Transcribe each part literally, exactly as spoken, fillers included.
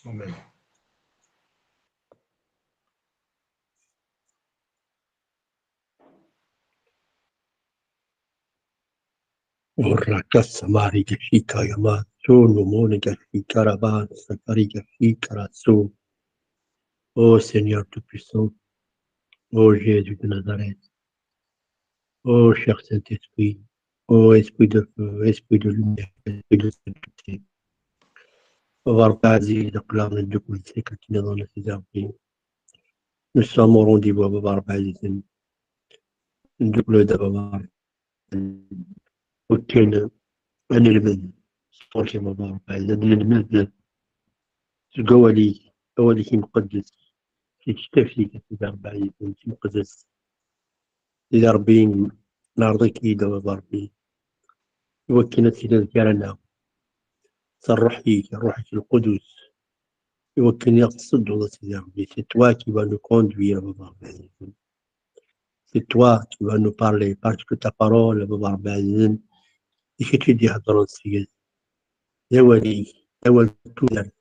Amen. Urrakas samari gashika yama tsu numone gashika raban sakari gashika ratsu. Ô Seigneur Tout-Puissant, ô Jésus de Nazareth, ô cher Saint-Esprit, ô Esprit de feu, Esprit de lumière, Esprit de sainteté. Baba Ṛebbi ɛziz, aql-aɣ neddukel zik akken iḍen a Sidi Ṛebbi. Nous sommes au rendez-vous a Baba Ṛebbi ɛzizen. Neddukel-d a Baba Ṛebbi. Wakken ad nelmed sɣur-k a Baba Ṛebbi ɛzizen, ad nelmed seg wawal-ik, awal-ik imqeddes, seg ttafik a Sidi Ṛebbi ɛzizen, imqeddes. Sidi Ṛebbi, neɛreḍ-ik-id a Baba Ṛebbi, iwakken ad tiliḍ gar-aneɣ s ṛṛuḥ-ik, ṛṛuḥ-ik lqudus, iwakken i ɣ-tessedduḍ a Sidi Ṛebbi. C'est toi qui vas nous conduire a Baba Ṛebbi ɛzizen. C'est toi qui vas nous parler, parce que ta parole a Baba Ṛebbi ɛzizen, d kečč i d-iheddren seg-s. D awal-ik, d awal n tudert.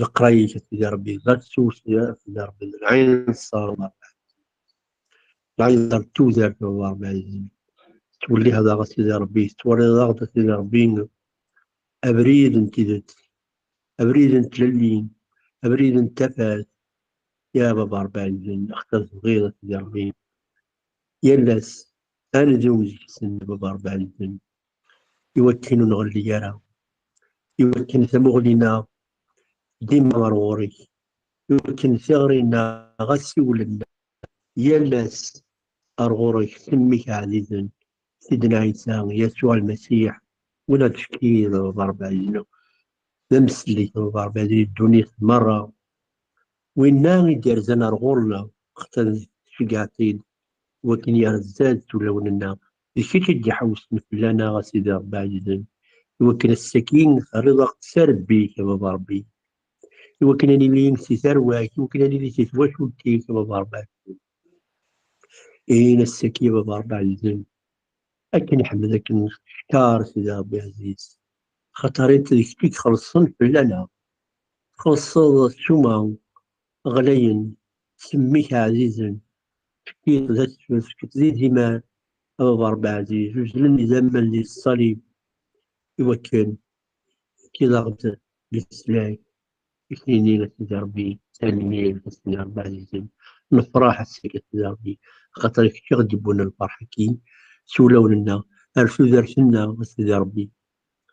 Leqraya-k a Sidi Ṛebbi, d asus a Sidi Ṛebbi, d lɛinṣer a Baba Ṛebbi ɛzizen. Lɛinṣer n tudert a Baba Ṛebbi ɛzizen. Tettwelliheḍ-aɣ a Sidi Ṛebbi, tettwaliḍ-aɣ-d a Sidi Ṛebbi abrid n tidet, abrid n tlelli, abrid n tafat. Ya Baba Ṛebbi ɛzizen, axaṭer tebɣiḍ a Sidi Ṛebbi yal ass ad nedum deg-sen a Baba Ṛebbi ɛzizen, iwakken ur nɣelli ara, iwakken tamuɣli-nneɣ dima ɣer ɣur-k, iwakken tiɣri-nneɣ, asiwel-nneɣ yal ass ɣer ɣur-k s mmi-k ɛzizen, Sidna Ɛisa, Yasuɛ Lmasiḥ, win ad d-tefkiḍ a Baba Ṛebbi ɛzizen, d amsellek a Baba Ṛebbi ɛzizen i ddunit merra. Winna i d-yerzan ar ɣur-neɣ, axaṭer tceggɛeḍ-t-id, wakken yerza-d s ulawen-nneɣ. D kečč i d-iḥewsen fell-aneɣ a Sidi Ṛebbi ɛzizen, iwakken ass-agi terriḍ-aɣ-d s arebbi-k a Baba Ṛebbi, iwakken ad nili si tarwa-k, iwakken ad nili si twacult-ik a Baba Ṛebbi ɛzizen. Ihi ass-agi a Baba Ṛebbi ɛzizen, akken ḥmed, akken nextar Sidi Ṛebbi ɛziz, xaṭer d kečč i ixelṣen fell-aneɣ. Txelṣeḍ ssuma ɣlayen s mmi-k ɛzizen, tefkiḍ d asfel, tefkiḍ d izimer a Baba Ṛebbi ɛziz, uzzlen idammen di ṣṣalib, iwakken tefkiḍ-aɣ-d leslak. I k-nini a Sidi Ṛebbi, tanemmirt a Sidi Ṛebbi ɛzizen. Nefṛeḥ ass-agi a Sidi Ṛebbi, axaṭer d kečč i ɣ-d-iwwin lfeṛḥ-agi s ulawen-nneɣ ar tudert-nneɣ a Sidi Ṛebbi.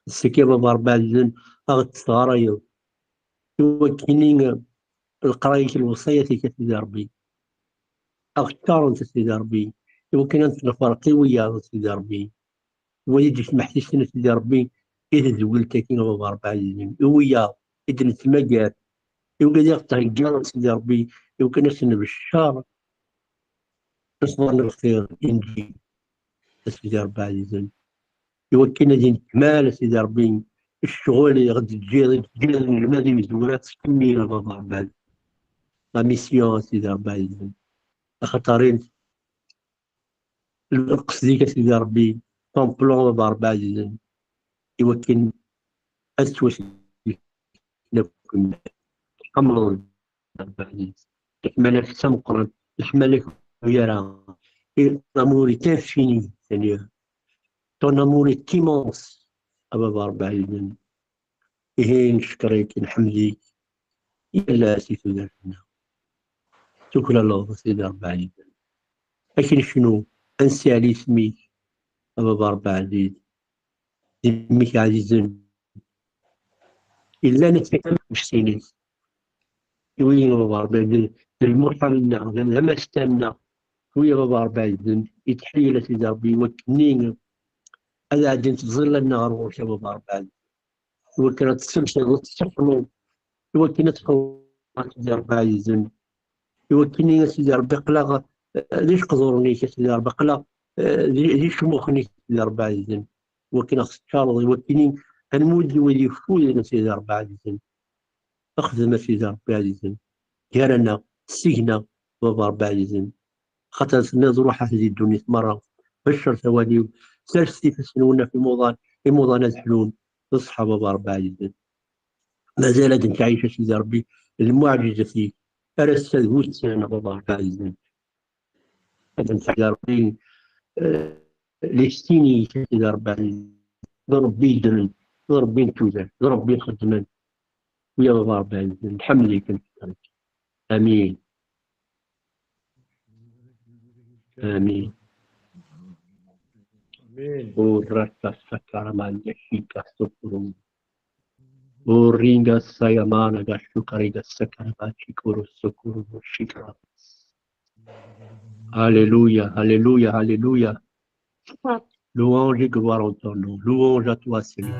Ass-agi a Baba Ṛebbi ɛzizen, a ɣ-d-tesɣarayeḍ iwakken-nni leqraya-k, lewṣayat-ik a Sidi Ṛebbi a ɣ-ččarent a Sidi Ṛebbi, iwakken ad nettnefṛeq i wiyaḍ a Sidi Ṛebbi. Wali-d i tmeḥsist-nni a Sidi Ṛebbi, i tedwilt-agi a Baba Ṛebbi ɛzizen, i wiyaḍ i d-nettmagar, i wigad i ɣ-d-theggaḍ a Sidi Ṛebbi, iwakken ad sen-nebeccer lexbar n lxir, Linǧil a Sidi Ṛebbi ɛzizen, iwakken ad inekmal a Sidi Ṛebbi ccɣel i ɣ-d-teǧǧiḍ, i d-teǧǧiḍ inelmaden imezwura, ad tettkemmil a Baba Ṛebbi ɛzizen. La mission a Sidi Ṛebbi ɛzizen. Axaṭer lqesd-ik a Sidi Ṛebbi, ton plan a Baba Ṛebbi ɛzizen, iwakken ad ttwasellken akk. Tḥemmleḍ a Baba ɛziz, leḥmala-k d tameqqrant, leḥmala-k ur ara, et ton amour est infini, Seigneur, ton amour est immense a Baba Ṛebbi ɛzizen. Ihi ncekkeṛ-ik, nḥemd-ik yal ass i tudert-nneɣ. Tuklaleḍ a Sidi Ṛebbi ɛzizen. Ad k-necnu, ad nessiɛli isem-ik a Baba Ṛebbi ɛziz, d mmi-k ɛzizen. Illan akka am tmectin-ik. Iwi a Baba Ṛebbi ɛzizen, d lmuḥal-nneɣ, d amasta-nneɣ. Iwi a Baba Ṛebbi ɛzizen, itḥeyyel a Sidi Ṛebbi, iwakken-nni ad ɛeddint tẓilla-nneɣ ɣer ɣur-k a Baba Ṛebbi ɛzizen. Iwakken ad tesselkeḍ, ad tessexleḍ, iwakken ad txelḍeḍ a Sidi Ṛebbi ɛzizen. Iwakken a Sidi Ṛebbi aql-aɣ, eh, d iceqduren-ik a Sidi Ṛebbi, aql-aɣ, eh, d, d icmuxen-ik a Sidi Ṛebbi ɛzizen. Iwakken ad ɣ-teččareḍ, iwakken ad nmudd i wid yeffuden a Sidi Ṛebbi ɛzizen. Xdem a Sidi Ṛebbi ɛzizen. Gar-aneɣ, seg-neɣ, Baba Ṛebbi ɛzizen. Xaṭer tenniḍ ruḥet di ddunit merra, beccret awal-iw, serset ifassen-nwen ɣef imuḍan, imuḍan ad ḥlun, d ṣṣeḥ a Baba Ṛebbi ɛzizen. Mazal ad nettɛic a Sidi Ṛebbi lmuɛǧizat-ik. Ar ass-a d wussan a baba Ṛebbi ɛzizen. Ad nettɛic a Sidi Ṛebbi, eh, les signes-ik a Sidi Ṛebbi ɛzizen. D Ṛebbi yeddren, d Ṛebbi n tudert, d Ṛebbi ixeddmen. Wi a baba Ṛebbi ɛzizen, nḥemmel-ik. Amin. Amin. Amin. Ora sakara manda shika sukuru. Oringa sayamana gashukariga sakara bachikuru sukuru shika. Alléluia, alléluia, alléluia. Louange et gloire en ton nom. Louange à toi, Seigneur.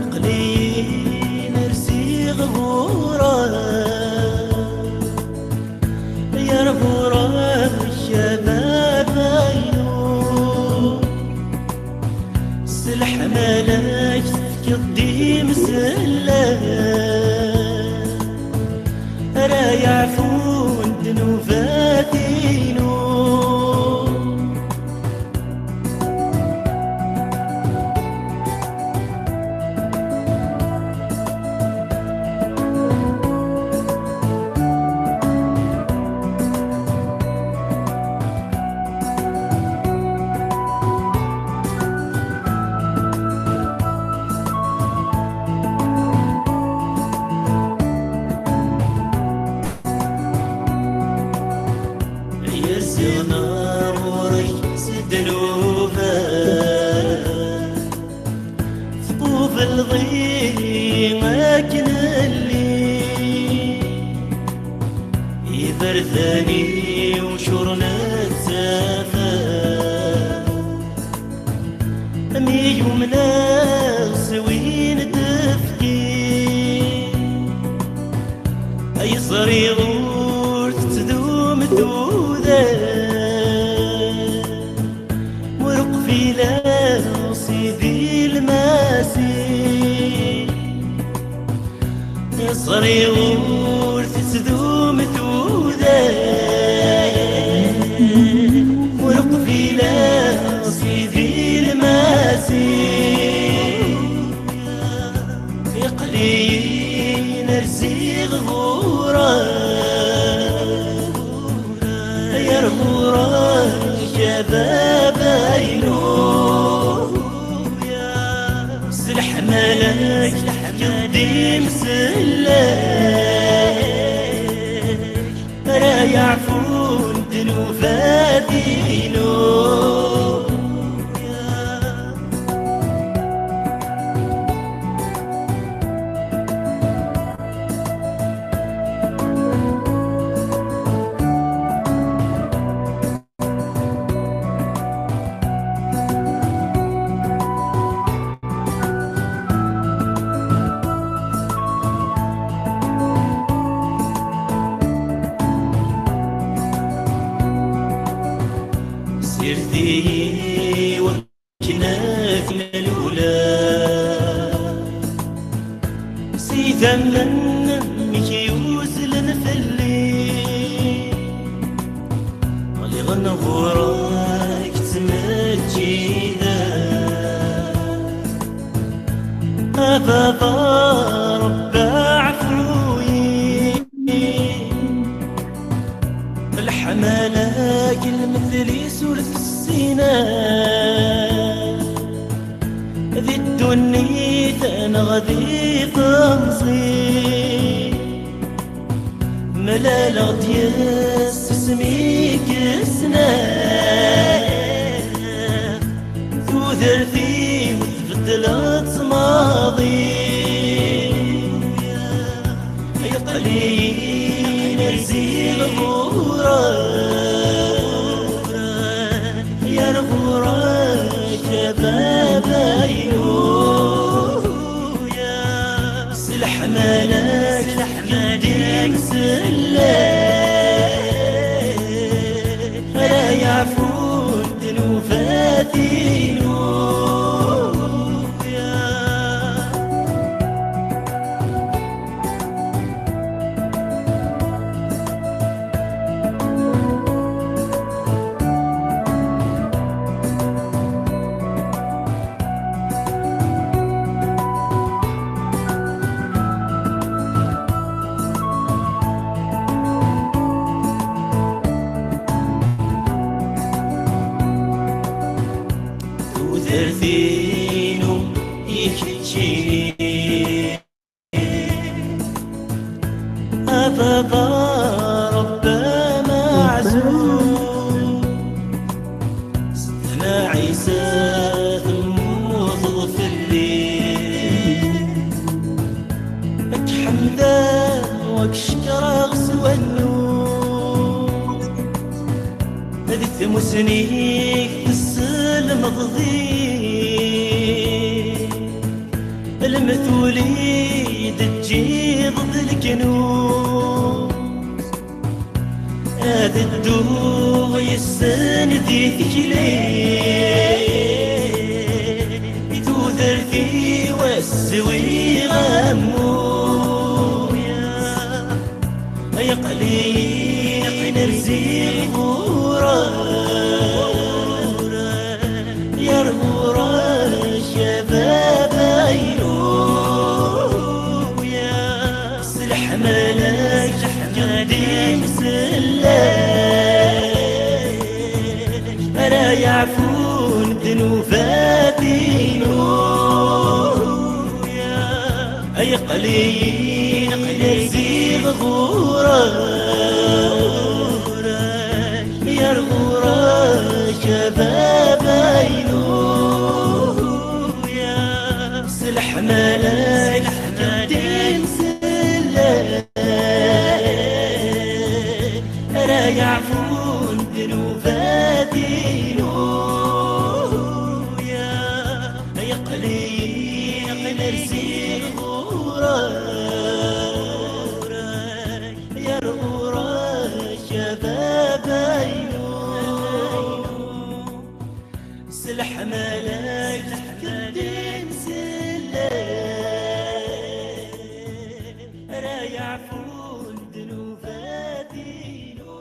Aql-i rziɣ ɣur-k, yar ɣur-k a baba-inu. S leḥmala-k tefkiḍ-d imsella ara yeɛfun ddnubat-inu. Yerziɣ ɣur-k s ddnubat, tqubleḍ-iyi akken lliɣ. Iberdan-iw curen ttafat, mi yumneɣ s win d-tefkiḍ. Ay ẓriɣ ur tettdum tudert, ur qbileɣ Sidi Lmasiḥ. Ay ẓriɣ ur tettdum tudert, ur qbileɣ Sidi Lmasiḥ. Iqliyen rziɣ ɣur-k, yar ɣur-k a baba-inu. S leḥmala-k tefkiḍ-d imsellek ara yeɛfun ddnubat-inu. Sirti-yi wakken ad k-nalula, s idammen-nnek yuzlen fell-i. Ɣliɣ ɣur-k ttmeǧǧideɣ, a baba Ṛebbi ɛfu-yi. Leḥmala-k lmetl-is ur tessin ara di ddunit neɣ di temẓi. Mlaleɣ-d yes-s mi yesna tudert-iw tbeddleḍ-tt maḍi. Iqliyen rziɣ ɣur-k, yar ɣur-k a baba-inu. S leḥmala-k tefkiḍ-d imsellek ara yeɛfun ddnubat-inu. tudert-inu i keččini. A baba Ṛebbi ameɛzuz, Sidna Ɛisa temmuteḍ fell-i. Ad k-ḥemdeɣ u ad k-cekkreɣ s wannuz. Di tmusni-k tesselmdeḍ-iyi, lmetul i d-teǧǧiḍ d leknuz. Ad dduɣ yes-sen di tikli, i tudert-iw ad swiɣ ammuya. Ay aql-i, aql-i rziɣ ɣur-k, yar ɣur-k a baba-inu. S leḥmala-k d imsellek ara yeɛfun ddnubat-inu. Ay aql-i, aql-i rziɣ ɣur-k, yar ɣur-k a baba-inu. S leḥmala-k d imsellek ara yeɛfun ddnubat-inu. Ay aql-i, aql-i rziɣ ɣur-k, yar ɣur-k a baba-inu. S leḥmala-k d imsellek ara yeɛfun ddnubat-inu.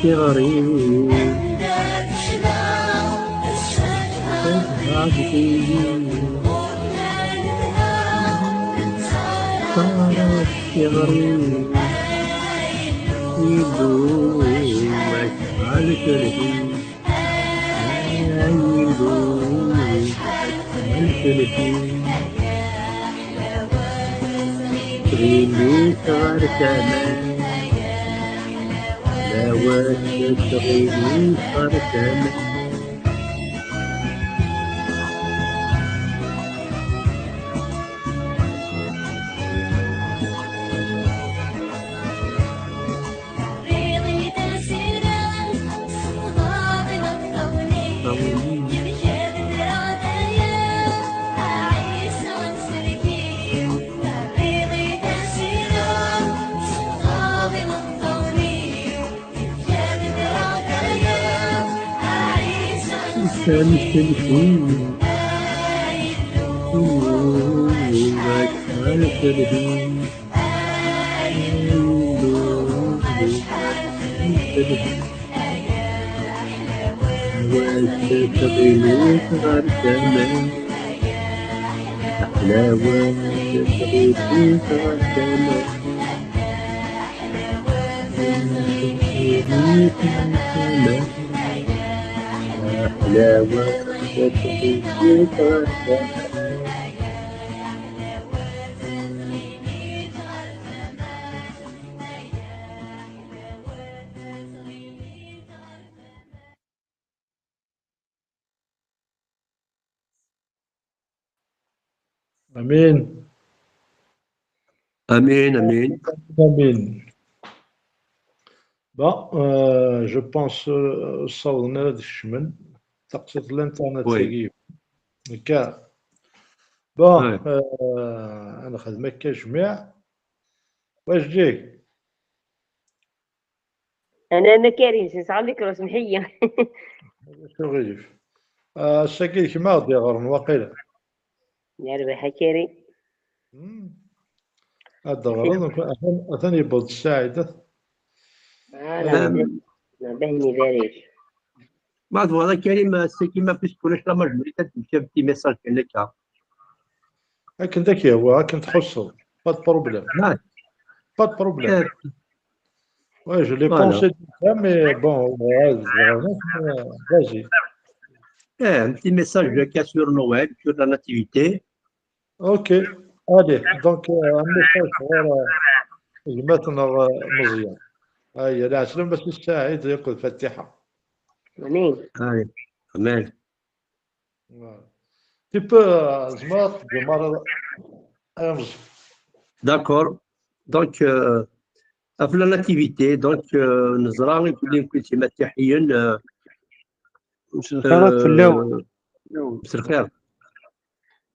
Tiɣri. Tiɣri. Idumak ɣer lfelḥi. Ay idumak ɣer lfelḥi. Ttɣimi ɣer tama. Lawan ttɣimi ɣer tama. Amin. Amin, amin. Amin. Bon, euh, je pense, euh, ssawḍen ad kecmen. Taqsiṭ n l'internet-agi. Akka. Bon, euh, ad nexdem akka jmiɛ. Wajdi. أنا أنا كريم، c'est ça, الميكرو، اسمح لي. Acu aɣilif? Ah, ass-agi d kemm ara ɣ-d-iɣren waqila. يا ربي، ها كريم. Hmm. Ad d-teɣreḍ, atan, atan yewweḍ-d Saɛid. آه، لا، لا، باهي يبارك. Ma tebɣiḍ a Karim, ass-agi ma puisque ulac la majorité ad d-tmekkiḍ ti message kan akka. Akken d ak-yehwa, akken tḥusseḍ. Pas de problème. Ah. Pas de problème. Euh, Ouais, je l'ai Voilà. pensé déjà, mais bon, ouais, vraiment, euh, vas-y. Eh, un petit message de cas sur Noël, sur la nativité. Ok. Allez, donc, euh, un message ɣer, euh, gma-tneɣ, euh, Meẓyan. Aya, lɛeslama si Saɛid akked Fatiḥa. آمين. Allez, amen. Voilà. Tu peux, euh, tzemreḍ ad teddmeḍ ay Meẓyan. D'accord. Donc, euh, ɣef la nativité, donc, euh, neẓra i kul, i kul timasiḥiyin, euh, مساء الخير euh, فلاون. مساء الخير.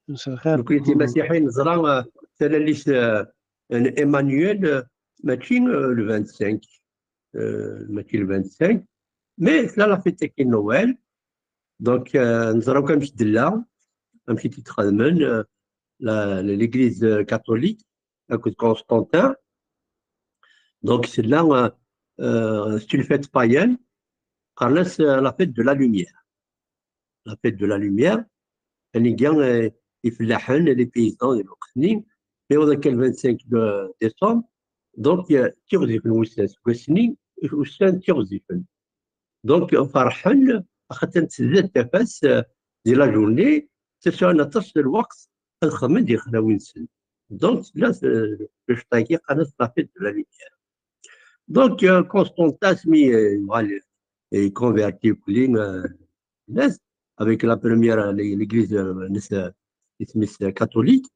مساء الخير. Nekkni timasiḥiyin neẓra, euh, tallit, euh, n Emmanuel, euh, mačči, euh, le vingt-cinq, euh, mačči le vingt-cinq, mais tella la fête n Noël. Donc, euh, neẓra akk amek tella, amek i t-id-xedmen, euh, la, l'église, euh, catholique, akked Constantin. Donc, tella, euh, euh, c'est une fête païenne, qqaren-as, euh, la fête de la lumière. La fête de la lumière, anigi, euh, ifellaḥen, les paysans, di lweqt-nni, mi iwweḍ akka le vingt-cinq de décembre, donc, euh, ttiɣzifen wussan, seg wass-nni, ussan ttiɣzifen. Donc, ferḥen, axaṭer tezza tafat, euh, di la journée, ttesɛun aṭas n lweqt ad xedmen di texlawin-nsen. Donc, tella, euh, le ch'ti-agi qqaren-as la fête de la lumière. Donc, euh, Constantin, asmi, euh, yuɣal, euh, iconverti kulli, euh, nnas, avec la première, euh, l'église, euh, nnas, euh, isem-is, euh, catholique.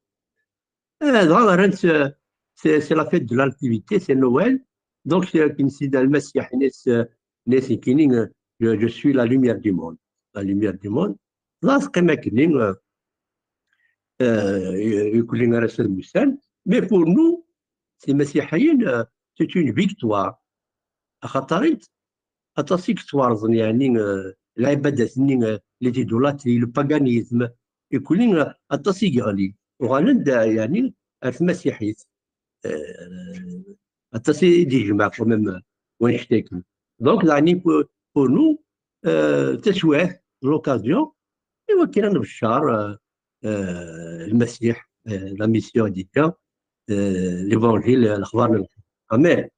Euh, dɣa rran-tt, euh, c'est, c'est la fête de la nativité, c'est Noël. Donc, c'est, euh, akken Sidna Lmasiḥ, nnas, euh, nnas nekkini, euh, je, je suis la lumière du monde. La lumière du monde. Dɣa teqqim akkenni, euh, euh, i kulli ara s-, ad wussan. Mais pour nous, timasiḥiyin, euh, c'est une victoire. Axaṭer aṭas i yettwarẓen, yeɛni, euh, lɛibadat-nni, euh, les idolâtries, le paganisme, i kulli, euh, aṭas i yeɣli. Uɣalen-d, euh, yeɛni, ar tmasiḥit. Euh, aṭas i d-yejmeɛ quand même, euh, wannect-agi. Donc, yeɛni, pour, pour nous, euh, taswiɛt, l'occasion, i wakken ad nbeccer, euh, euh, Lmasiḥ, euh, la mission i d-yeǧǧa, euh, l'évangile, euh, lexbar n lxir. Amen.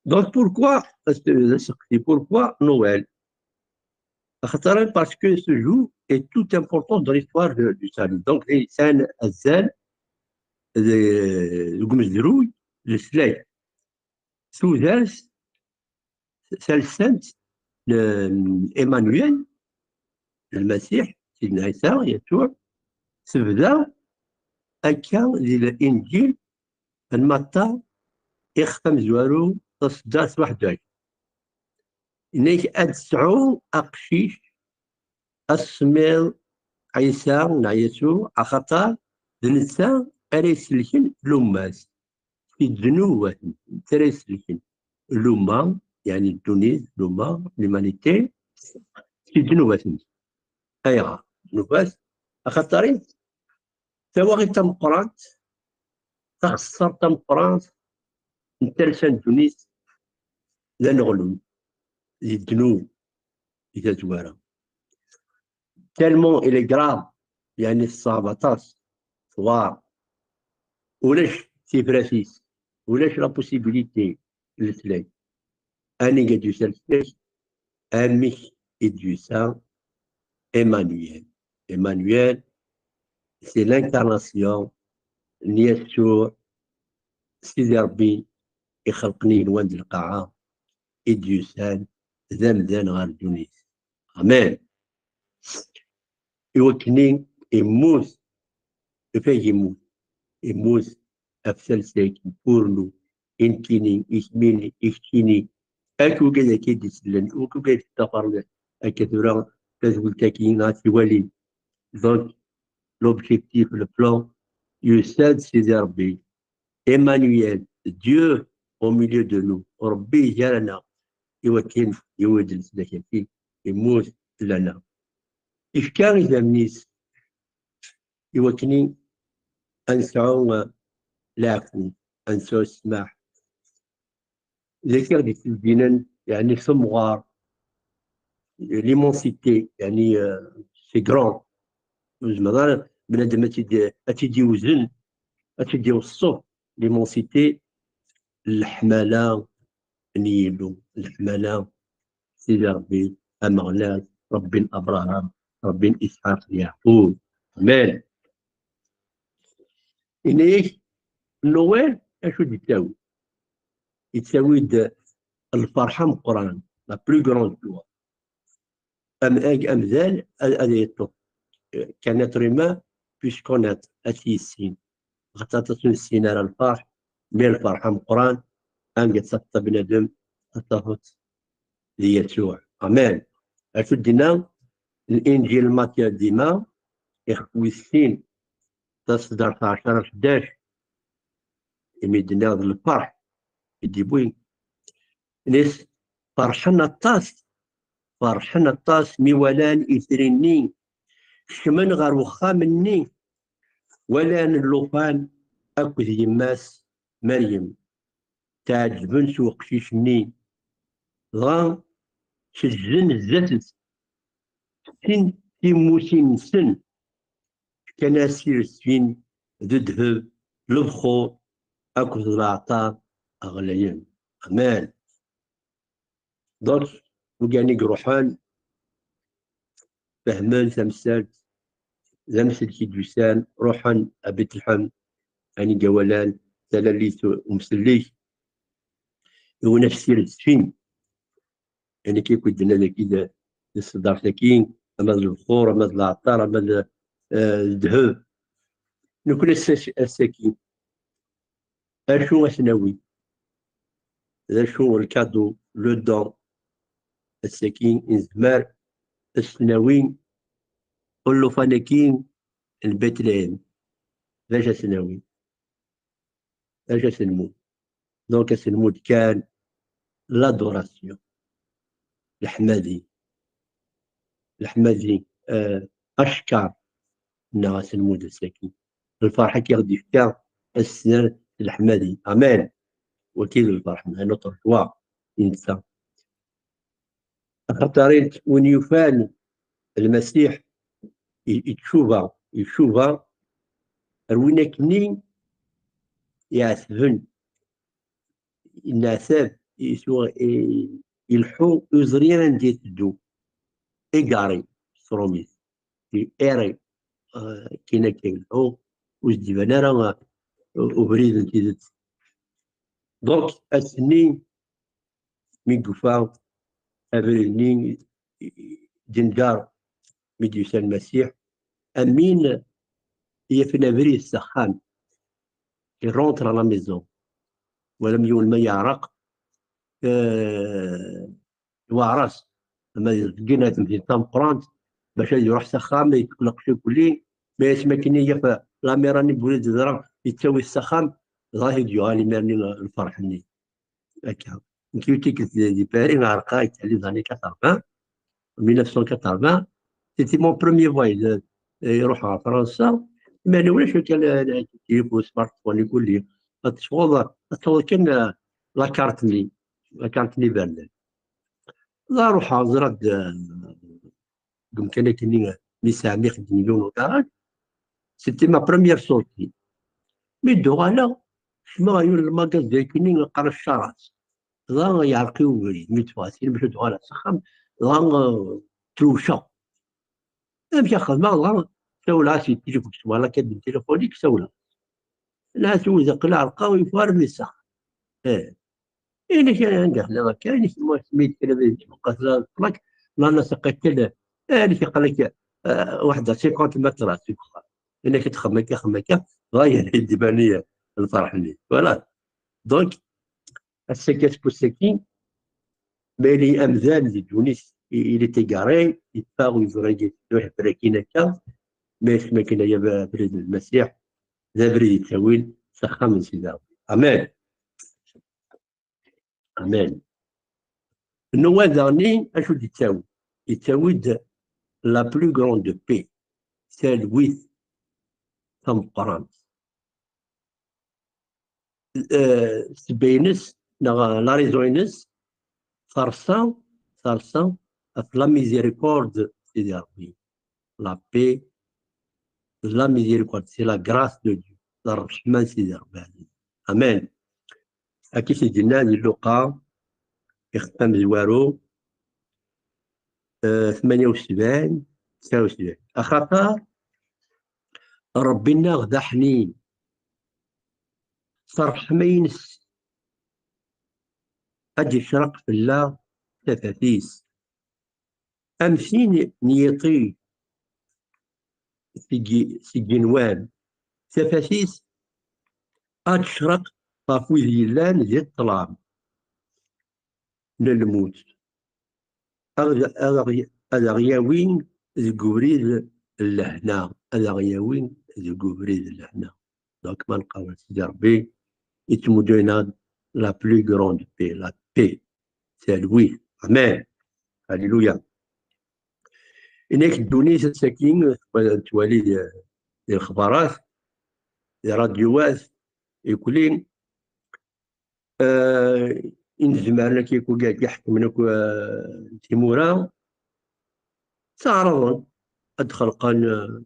Donc, pourquoi, euh, pourquoi Noël? Axaṭer, parce que ce jour est tout important dans l'histoire de, du salut. Donc, c'est un azal de, deg umezruy, leslak. Tudert, talsant n Emmanuel, Lmasiḥ, Sidna Ɛisa, Yasuɛ, tebda akka di Linǧil n Matta, ixef amezwaru, taṣeddart waḥed u ɛecrin. Yenna-k ad tesɛu aqcic asemmiḍ Ɛisa neɣ Yasuɛ, axaṭer d netta ara iselken lumma-s si ddnubat, netta ara iselken lumma, yeɛni ddunit, lumma, l'humanité, si ddnubat-nsen. Ayɣer? Ddnubat, axaṭer i tawaɣit tameqqrant, taxessart tameqqrant n talsa n ddunit d aneɣlul, di ddnub, di tazwara. Tellement il est grave, yeɛni teṣɛeb aṭas, tewɛer. Ulac tifrat-is, ulac la possibilité n leslak. Anig ad d-yusa leslak? Amek i d-yusa Emmanuel? Emmanuel, c'est l'incarnation n Yasuɛ, Sidi Ṛebbi ixelqen igenwan d lqaɛa, i d-yusan d amdan ɣer ddunit. Amen. Iwakken immut, ifag immut, immut ɣef talsa-agi n wurnu, i nekkini, i kemmini, i keččini, akk wigad akka i d-isellen, akk wigad yeṭṭafaren akka tura tazwelt-agi ad t-walin. Donc, l'objectif, le plan, yusa-d Sidi Ṛebbi, Emmanuel, Dieu au milieu de nous, Ṛebbi gar-aneɣ, iwakken yewwi-d leslak-agi, immut fell-aneɣ. Ifka idammen-is iwakken ad nesɛu, uh, leɛfu, ad nesɛu ssmaḥ. D acu i ɣ-d-yettbeddinen, yeɛni, s umɣar, l'immensité, yeɛni, euh, c'est grand. Ur yezmir ara bnadem ad tt-id-, ad tt-id-iwzen, ad tt-id-iweṣṣef, l'immensité, leḥmala n Yillu, leḥmala n Sidi Ṛebbi Ameɣlal, Ṛebbi n Abṛaham, Ṛebbi n Isḥaq, d Yeɛqub. Amen. Yenna-yak, Noël, acu d-yettawi? Yettawi-d lferḥ ameqqran, la plus grande joie. Am-, ag-, amdan ad, ad yeṭṭef, qu'un être humain puisse connaître, ad t-yissin. Axaṭer aṭas ur nessin ara lferḥ, mais lferḥ ameqqran, anga tafeḍ bnadem, ad tafeḍ di Yasuɛ. Amen. Acu d-yenna Linǧil n Matya dima, ixef wis sin, taṣeddart ɛecra ḥdac, imi d-nniɣ d lferḥ i d-yewwi. Nis ferḥen aṭas, ferḥen aṭas mi walan itri-nni kecmen ɣer wexxam-nni, walan llufan akked yemma-s Meryem, tɛeǧben s uqcic-nni, dɣa seǧǧden zdat-s sin timusin-nsen, fkan-as tiresfin d ddheb, lebxur akked leɛṭer ɣlayen. Amen. Donc, wigad i iruḥen, fehmen tamsalt, d amsellek i d-yusan, ruḥen a Betleḥem, anig walan talalit umsellek, iwen-as tiresfin. Ayen akka i d-nnan dagi d, d tṣeddart-agi, ama d lebxur, ama d leɛṭer, ama d, eh, d ddheb. Nekkni ass-, ass-agi, acu ad s-nawi? D acu lkadu, le don, ass-agi i nezmer ad s-nawi llufan-agi n Betlehem? D acu ad s-nawi? D acu ad s-nmud? Donc, ad s-nmud kan l'adoration. Leḥmadi. Leḥmadi, euh, acekkeṛ, neɣ ad s-nmud ass-agi. Lferḥ-agi i ɣ-d-yefka ass-a, leḥmadi. Amen. Wagi d lferḥ, un autre joie, i netta. Axaṭer win yufan Lmasiḥ i-, icuba, icuba ar win akkenni iɛetben, inneɛtab, isu-, i-, ileḥḥu, ur yeẓri ara anda iteddu. Égaré, s tṛumit. Erré, euh, akken akka ileḥḥu, ur s-d-iban ara, euh, ubrid n tidet. Donc, ass-nni, mi yufa abrid-nni, d-yenǧer mi d-yusa Lmasiḥ, am win yafen abrid s axxam. Il rentre à la maison. Wala am yiwen ma yeɛreq, euh, iweɛer-as. Ma yeẓgin ar temdint tameqqrant, bac ad iruḥ s axxam, yetqelleq cikuli, ma asmi akken i yaf lamira-nni n wid yeḍran, yettawi-t s axxam, dɣa i d-yuɣal imir-nni lferḥ-nni. Akka. Nekk, tikkelt di Paris, ɛerqeɣ, yettɛelli les années quatre-vingts, mille neuf cent quatre-vingts, c'était mon premier voyage, euh, iruḥ ɣer Fransa, imir-nni ulac akka la, la, la, smartphone, kulli. Ad tesɛuḍ, ad tesɛuḍ kan, euh, la carte-nni, la carte-nni berlin. Dɣa ruḥeɣ ẓriɣ-d, euh, deg umkan akkenni, mi sɛan ixeddim yiwen ugaṛaj. C'était ma première sortie. Mi d-uɣaleɣ, kecmeɣ ɣer yiwen n lmagazi akkenni qqaren Ccaras. Dɣa yeɛreq-iyi ubrid, mi d-ffɣeɣ syin bac ad uɣaleɣ s axxam, dɣa, euh, ttewceɣ. Amek ara xedmeɣ? Dɣa sawleɣ-as i tilifun, kecmeɣ la cabine téléphonique, sawleɣ. Nniɣ-as, aql-i ɛerqeɣ, ur yeffeɣ ara mi s axxam. Eh. Ini-k anda telliḍ akka, ini-k ma semmi-d kra d ttmeqqat la ṭlak, la nasa qattel, ini-k aql-ak, euh, waḥed cinquante mètres seg uxxam. Ini-k txem akka, xem akka, dɣa yerra-d iban-iyi lferḥ-nni. Voilà. Donc, ass-agi, aseggas-agi, ma yella amdan di ddunit, il est égaré, yeffeɣ uẓrag-agi, iruḥ brakin akka, ma yesma akken aya abrid n Lmasiḥ, d abrid yettawin s axxam n Sidi Ṛebbi. Amen. Amen. Nnuba daɣen, acu d-yettawi? Yettawi-d la plus grande paix, talwit tameqqrant. Eh, ssebba-ines, neɣ la raison-ines, tersa, tersa ɣef la miséricorde n Sidi Ṛebbi. La paix, la miséricorde, c'est la grâce de Dieu, d ṛṛeḥma n Sidi Ṛebbi. Amen. Akka i t-id-yenna di Luqa, ixef amezwaru, eh, tmanya u sebɛin, tesɛa u sebɛin. Axaṭer Ṛebbi-nneɣ d aḥnin, s ṛṛeḥma-ines ad d-icreq fell-aɣ tafat-is, am tin n yiṭij seg, seg yigenwan, tafat-is ad tecreq ɣef wid yellan di ṭṭlam n lmut, ad, ad, aɣ-, ad aɣ-yawi deg ubrid n lehna, ad aɣ-yawi deg ubrid n lehna. Donc, ma nqabel Sidi Ṛebbi, yettmuddu-aɣ-d la plus grande paix, la paix, talwit. Amen. Alléluia. Ini-k ddunit ass-agi, nettwali di, di lexbarat, di ṛadyuwat, ikuli, eh, i nezmer akk, akk, akk iḥekmen akk, eh, timura, ttaɛraḍen ad xelqen, eh,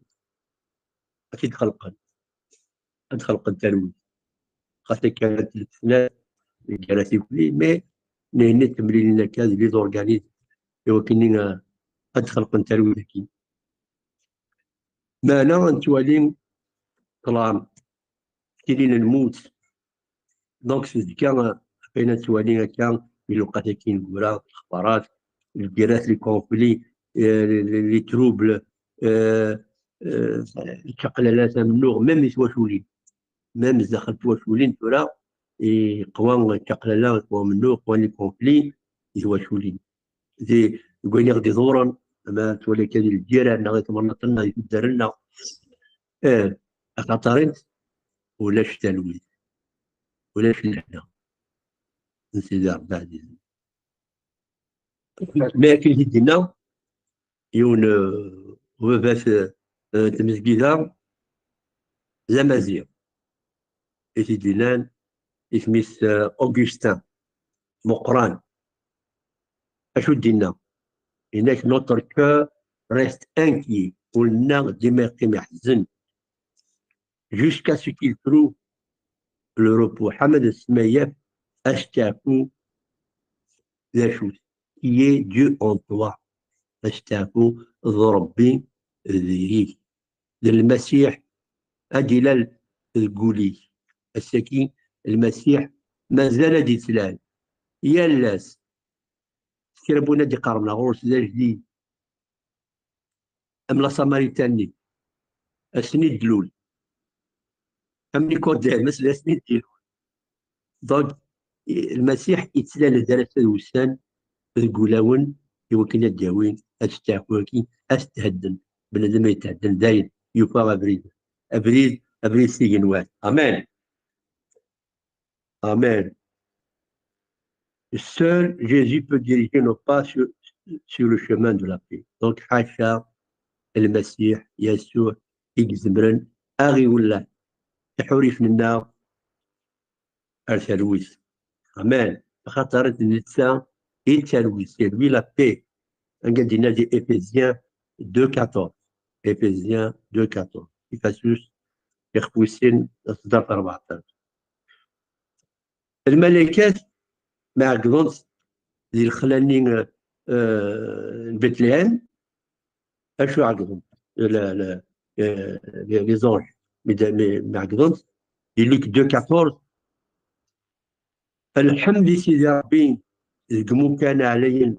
ad t-id-xelqen, ad xelqen talwit. Xas akka ad tlef snat, gar tikli, mais nehni temlilin akka d les organismes, i wakken, eh, ad xelqen talwit-agi. Meɛna ad nettwali ṭṭlam, tilin n lmut. Donc, s zika, ayen ad nettwali akka, di lewqat-agi ineggura, lexbarat, lgirat, les conflits, eh, les, les, les troubles, eh, eh, ččaqlalat amennuɣ, même i twaculin. Même zdaxel twaculin tura, iqwa ččaqlala, iqwa amennuɣ, qwan les conflits i twaculin. Di, deg wayen i ɣ-d-iḍuren, ama twali akka di lǧiran, neɣ di temnaḍt-nneɣ, di tuddar-nneɣ. Eh, axaṭer ulac talwit, ulac lehna n Sidi Ṛebbi ɛzizen. Mi akken i t-id-yenna yiwen, eh, ubabat, eh, n tmezgida, d amaziɣ i t-id-yennan, isem-is, eh, Augustin Meqqran. Acu d-yenna? Yenna-k: notre cœur reste inquiet, ul-nneɣ dima yeqqim iḥzen, jusqu'à ce qu'il trouve le repos. Ḥamed ssma yaf asteɛfu d acu-t, qui est Dieu en toi. Asteɛfu d Ṛebbi deg-k, d Lmasiḥ ad d-ilal deg wul-ik. Ass-agi, Lmasiḥ mazal ad d-ittlal yal ass. Kra n win ad d-iqerben ɣur-s d ajdid, am la Samaritan-nni, ass-nni d-tlul, am Nikodem, ass, ass-nni d-ilul. Donc, Lmasiḥ yettlal-d ar ass-a d wussan, deg ulawen, i wakken ad d-yawi asteɛfu-agi, ad s-thedden. Bnadem ay thedden, dayen yufa abrid. Abrid, abrid s igenwan. Amen. Amen. Seul Jésus peut diriger nos pas sur, sur le chemin de la paix. Donc, ḥaca Lmasiḥ, Yasuɛ, i izemren ad ɣ-iwelleh iḥurifen-nneɣ ar talwit. Amen. Axaṭer d netta i d talwit, c'est lui la paix. Anga d-yenna di Éphésiens deux quatorze. Éphésiens deux quatorze. Ifasus ixef wis sin, taṣeddart rbeɛṭac. Lmalaykat ma ɛeggḍent di lexla-nni, euh, n Bethléem, acu ɛeggḍent? La, la, euh, les, les anges. Mi d-, mi, mi ɛeggḍent, di Luc deux quatorze, lḥemd i Sidi Ṛebbi deg imukan ɛlayen,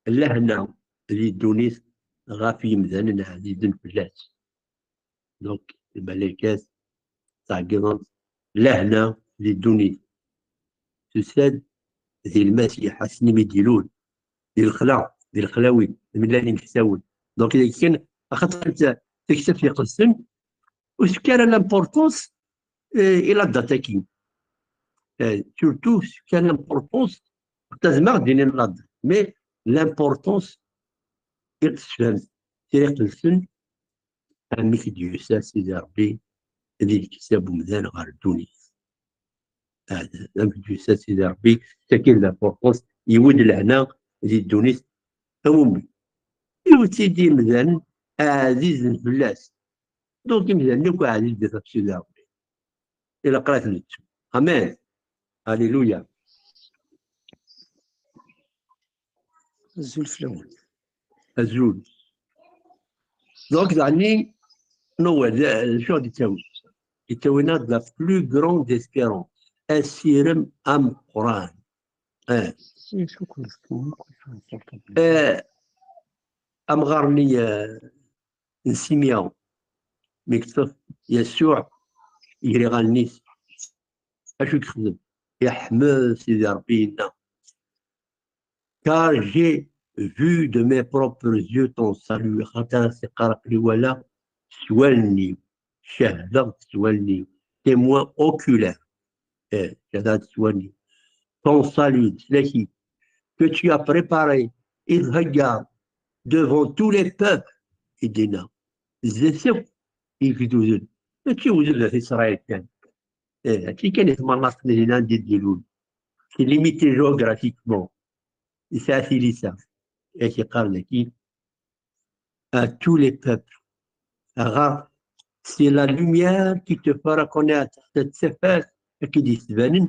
lehna di ddunit ɣef yimdanen ɛzizen fell-as. Donc, lmalaykat ttɛeggiḍent lehna di ddunit. Tusa-d di Lmasiḥ, ass-nni mi d-ilul, di lexla, di lexlawin, mi llan imeksawen. Donc, deg kan, axaṭer ta-, Taktabt Iqedsen, ur tefki ara l'importance, euh, i la date-agi. Euh, surtout, ur tefki ara l'importance, tazmaɣ din la date, mais l'importance i ɣ-tessefhem Tira Iqedsen, amek i d-yusa Sidi Ṛebbi di leksab umdan ɣer ddunit. Amek d-yusa Sidi Ṛebbi, sakin d l'importance, yewwi-d lehna di ddunit, am ummi. Iwet-id imdanen ɛzizen fell-as. Donc, imdanen akk ɛzizen ɣef Sidi Ṛebbi. Ilaq ara t-nettu. Amen. Alléluia. Azul fell-awen. Azul. Donc, daɣen, Noël, d acu i d-yettawi? Yettawi-aneɣ-d la plus grande espérance. Asirem ameqqran. Eh. Eh, amɣar-nni, eh, n Simya, mi yeṭṭef Yasuɛ gar iɣallen-is, acu i yexdem? Iḥmed Sidi Ṛebbi, yenna, car j'ai vu de mes propres yeux ton salut. Axaṭer as-yeqqar, aql-i walaɣ s wallen-iw, cehdeɣ s wallen-iw, témoin oculaire. Eh, cehdeɣ s wallen-iw. Ton salut, leslak-ik, que tu as préparé, i d-theggaḍ devant tous les peuples, i d-yenna, zdat akk igduden, mačči igduden n Isṛayil kan. Eh, mačči kan i tmanaṭ-nni din anda i d-ilul. C'est limité géographiquement. Yesɛa tilisa. Yak yeqqar daki, à tous les peuples. Aɣar, c'est la lumière qui te fera connaître. Cette tafat i k-id-yettbanen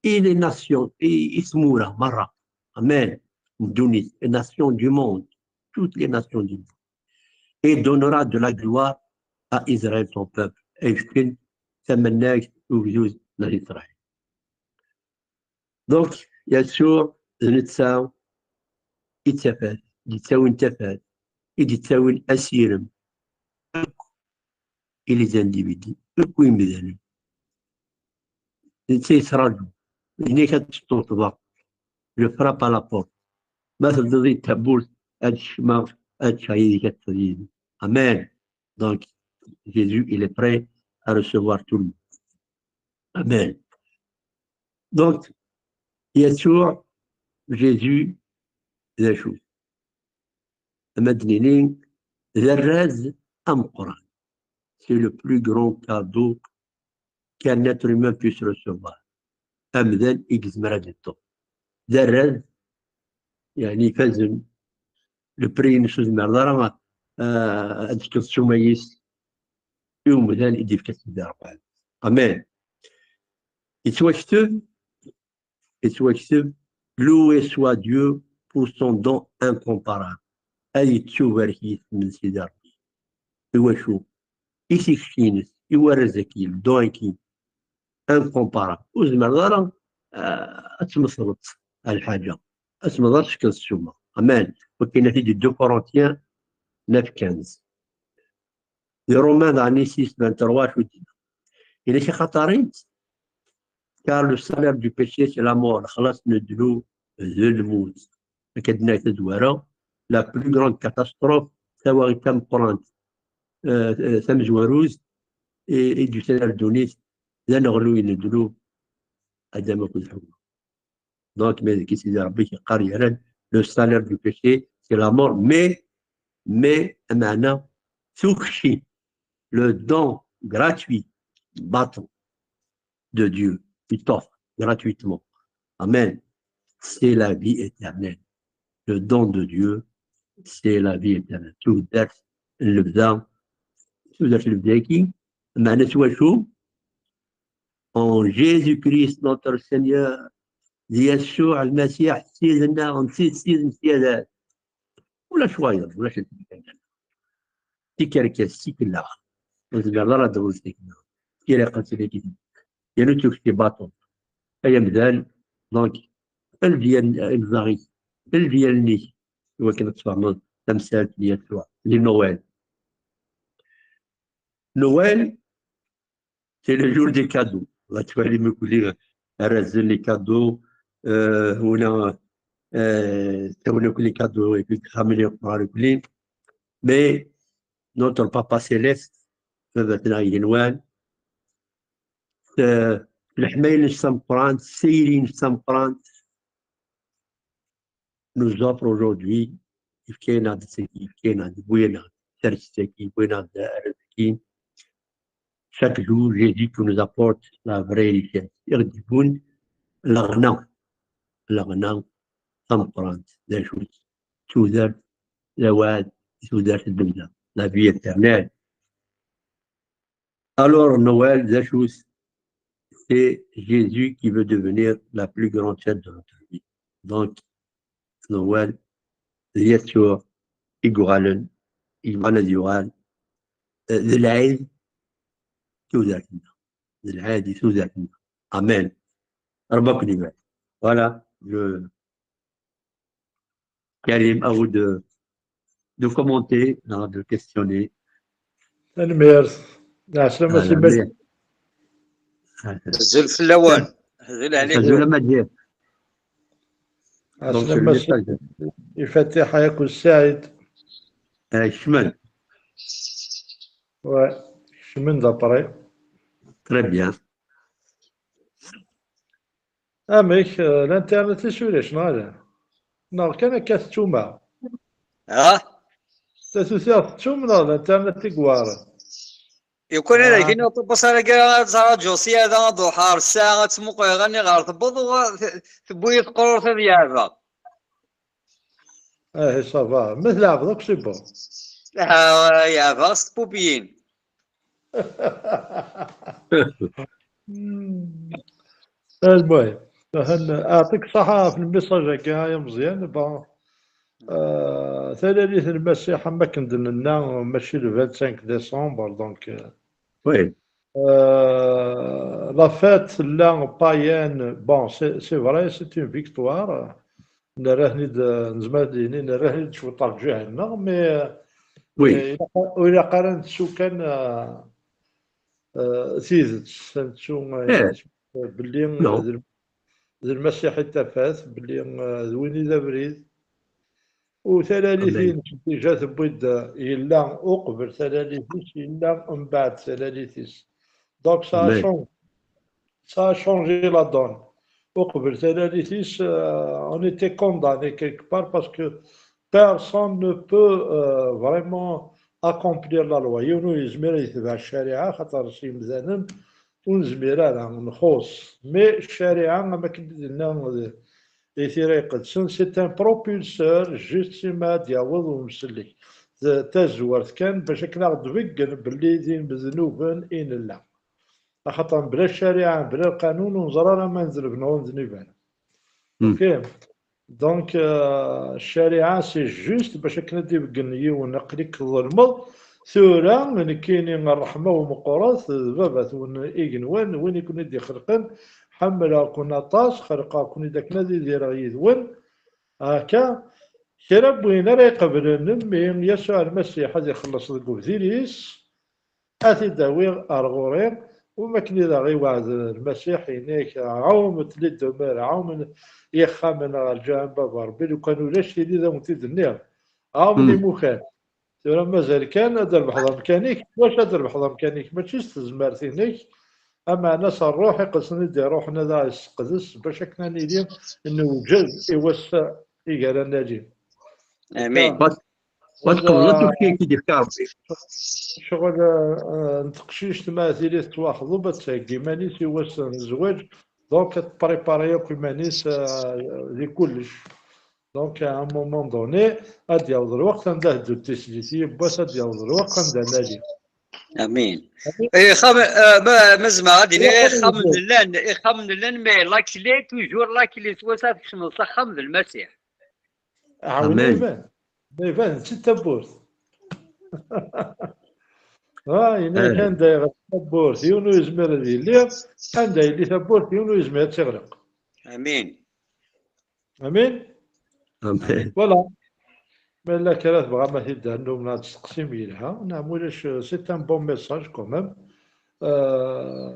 i les nations, i, i tmura merra. Amen. Ddunit, les nations du monde. Toutes les nations du monde. Et donnera de la gloire à Israël, ton peuple. Ay fken tamennagt i ugdud n Israël. Donc, Yasuɛ d netta i d tafat, i d-yettawin tafat, i d-yettawin asirem. Akk i les individus, akk imdanen. Netta yettraǧu, yenna-k ad ṭṭuṭḍeɣ. Je frappe à la porte. Ma tebdiḍ-iyi-d tawwurt, ad kecmeɣ, ad ččeɣ yid-k, ad teččeḍ yid-i. Amen. Donc, Jésus, il est prêt à recevoir tout le monde. Amen. Donc, Yasuɛ, Jésus, d acu? Ama d-nini, d arraz ameqqran. C'est le plus grand cadeau qu'un être humain puisse recevoir. Amdan i yezmer ad yeṭṭef. D arraz, yeɛni ifazen, le prix-ines ur tezmireḍ ara, ah, ad tefkeḍ ssuma-is i umdan i d-yefka Sidi Ṛebbi. Amen. Yettwakteb, yettwakteb, loué soit Dieu pour son don incomparable. Ad yettubarek yisem n Sidi Ṛebbi. I wacu? I tikci-ines, i warraz-agi, le don-agi, incomparable. Ur tezmireḍ ara, ah, ad tmesleḍ ar lḥaǧa. Ad tezmireḍ ad tefkeḍ ssuma. Amen. Wakken ad t-id deux Corinthiens neuf quinze. Di Romains daɣen six vingt-trois, acu d-yenna? Yenna-k axaṭer-int, car le salaire du péché, c'est la mort. Lexlaṣ n ddnub d lmut. Akka d-nenna tazwara, la plus grande catastrophe, tawaɣit tameqqrant, eh, eh, tamezwarut, i i d-yusan ar ddunit, d aneɣluy n ddnub, Adam akked Ḥewwa. Donc, mais deg Sidi Rebbi yeqqar yerran, le salaire du péché, c'est la mort, mais, mais, ameɛna, tukci, le don gratuit, baṭel, de Dieu, il t'offre gratuitement. Amen. C'est la vie éternelle. Le don de Dieu, c'est la vie éternelle. Tudert n lebda, tudert n lebda-agi, meɛna s wacu? En Jésus-Christ, notre Seigneur, di Yasuɛ Lmasiḥ, Sidna, nti Sidna, Sidna. Ulac wayeḍ, ulac tikerkas, tikerkas, tikellex. Ur tezmireḍ ara ad d-tawiḍ tikellex. Tira iqersen-agi. Yernu tukti baṭel. Ay amdan, donc, ldi imẓaɣ-ik, ldi allen-ik, i wakken ad tfehmeḍ tamsalt n Yasuɛ, di Noël. Noël, c'est le jour des cadeaux. Là, tu vois, les moukouli, les cadeaux, euh, on a, euh, on a les cadeaux, et puis, ça me les prend le colis. Mais notre Papa Céleste, baba-tneɣ igenwan, euh, leḥmala-ines tameqqrant, tayri-ines tameqqrant, nous offre aujourd'hui, yefka-aneɣ-d tagi, yefka-aneɣ-d, yewwi-aneɣ-d tarzeft-agi, yewwi-aneɣ-d arraz-agi. Chaque jour, Jésus qui nous apporte la vraie richesse. I ɣ-d-yewwin leɣna, leɣna tameqqrant, d acu-tt? Tudert, d aweɛd, tudert n lebda, la vie éternelle. Alors, Noël, d acu-tt? C'est Jésus qui veut devenir la plus grande fête de notre vie. Donc, Noël, d Yasuɛ i yuɣalen, i yebɣan ad yuɣal, eh, d lɛid tudert-nneɣ. D lɛid i tudert-nneɣ. Amen. Rebbi ad ken-ibarek. Voilà, je Karim, à vous de, de commenter, hein, de questionner. Tanemmirt. Ɛeslama. Ah, si Mass. Azul fell-awen. Azul ɛlikum. Azul a Maǧid. Donc, ɛeslama si Mass. Ifatiḥa akked Saɛid. Eh, kecmen. Ouais, kecmen d'après. Très bien. Amek, eh, l'internet-is ulac, neɣ ala? Neɣ kan akka tettumma? Ah? Tatut-a tettum neɣ d l'internet i iweɛren? Yukan ad, ah, ak-iniɣ, ṭubbas ara gara ad ttṛaǧuɣ sya da ad ṛuḥeɣ ar ssaɛa ad ttmuquleɣ ani ɣer tewweḍ, u t-, tewwi-yi tqururt ad yeɛbeɣ. Ahi, ça va. Ma tleɛbeḍ akk, c'est bon. Ah, yeɛbeɣ s tpupiyin. Hmm. Almuhim, ahan, aɛṭik ṣṣaḥa ɣef lmessage-agi, ay ameẓyan. Bon, euh, talalit n Lmasiḥ, am wakken d-nenna, mačči le vingt-cinq décembre, donc, euh, oui. Euh, la fête, la païenne, bon, c'est, c'est vrai, c'est une victoire. Nerra-ten-id, nezmer ad d-nini, nerra-ten-id cwiṭ ɣer lǧiha-nneɣ, mais, oui, mais ilaq, ur ilaq ara ad nettu kan, euh, euh, tidet, ad nettu, euh, eh, belli, euh, d, d Lmasiḥ i d tafat, belli, euh, d win i d abrid. U talalit-ines déjà tewwi-d, yella uqbel talalit-is, yella mbeɛd talalit-is. Donc, ça a changé. Ça a changé la donne. Uqbel talalit-is, euh, on était condamné quelque part parce que personne ne peut, euh, vraiment accomplir la loi. Yiwen ur yezmir ad yetbeɛ ccariɛa, xaṭer s yimdanen ur nezmir ara, nxuṣ. Mais ccariɛa, am akken i d-nenna di Tira Iqedsen, c'est un propulseur, justement, ad d-yaweḍ umsellek. D tazwart kan, bac akken ad ɣ-d-beggen belli d imednuben i nella. Axaṭer mebla ccariɛa, mebla lqanun, ur neẓri ara ma nezleb neɣ ur nezlib ara. Hmm. Ok. Donc, euh, ccariɛa, c'est juste bac akken ad d-ibeggen yiwen, aql-ik tḍelmeḍ. Tura, nekkini, ṛṛeḥma-w meqqret, d baba-twen igenwan, win i ken-id-ixelqen, ḥemmleɣ-ken aṭas, xelqeɣ-ken-id akken ad idireɣ yid-wen. Akka, kra n win ara iqeblen mmi Yasuɛ Lmasiḥ ad ixelleṣ deg ubdil-is, ad t-id-awiɣ ar ɣur-i, Wama akken i d aɣ-iweɛd Lmasiḥ, yenna-k: "Ɛumet les demeures, ɛumen ixxamen ɣer lǧiha n Baba Ṛebbi, lukan ulac tili d awen-t-id-nniɣ, ɛumen imukan." Tura mazal kan ad d-trebḥeḍ amkan-ik. Wacu ad d-trebḥeḍ amkan-ik? Mačči s tezmert-inek, ameɛna s Ṛṛuḥ Iqedsen i d-iṛuḥen ad aɣ-yesseqdes bac akken ad nili newjed i wass i gar ad nali. Amin. Ma tqebleḍ tukki i d-ifka Ṛebbi. Ccɣel, eh, n teqcict ma tili tettwaxḍeb, ad theggi iman-is i wass n zzwaǧ, donc ad tprépari akk iman-is, eh, di kullec. Donc, à un moment donné, ad d-yaweḍ lweqt anda ad ddut tislit, yiwwas ad d-yaweḍ lweqt anda nali. Amin. Amin. Ixxamen, eh, ma, ma zemreɣ ad d-iniɣ, ixxamen llan, ixxamen llan, mais la clé, toujours la clé, s wass-a tkecmeḍ s axxam d Lmasiḥ. Ɛawin. Amin. Iban, iban d tawwurt. Ah, yenna-k anda yeɣli tawwurt, yiwen ur yezmir ad yelli, anda yelli tawwurt, yiwen ur yezmir ad tt-iɣleq. Amin. Amin. Amin. Voilà. Ma yella kra tebɣam ad t-id-ternum neɣ ad testeqsim, yelha, neɣ ma ulac, c'est un bon message quand même. Euh,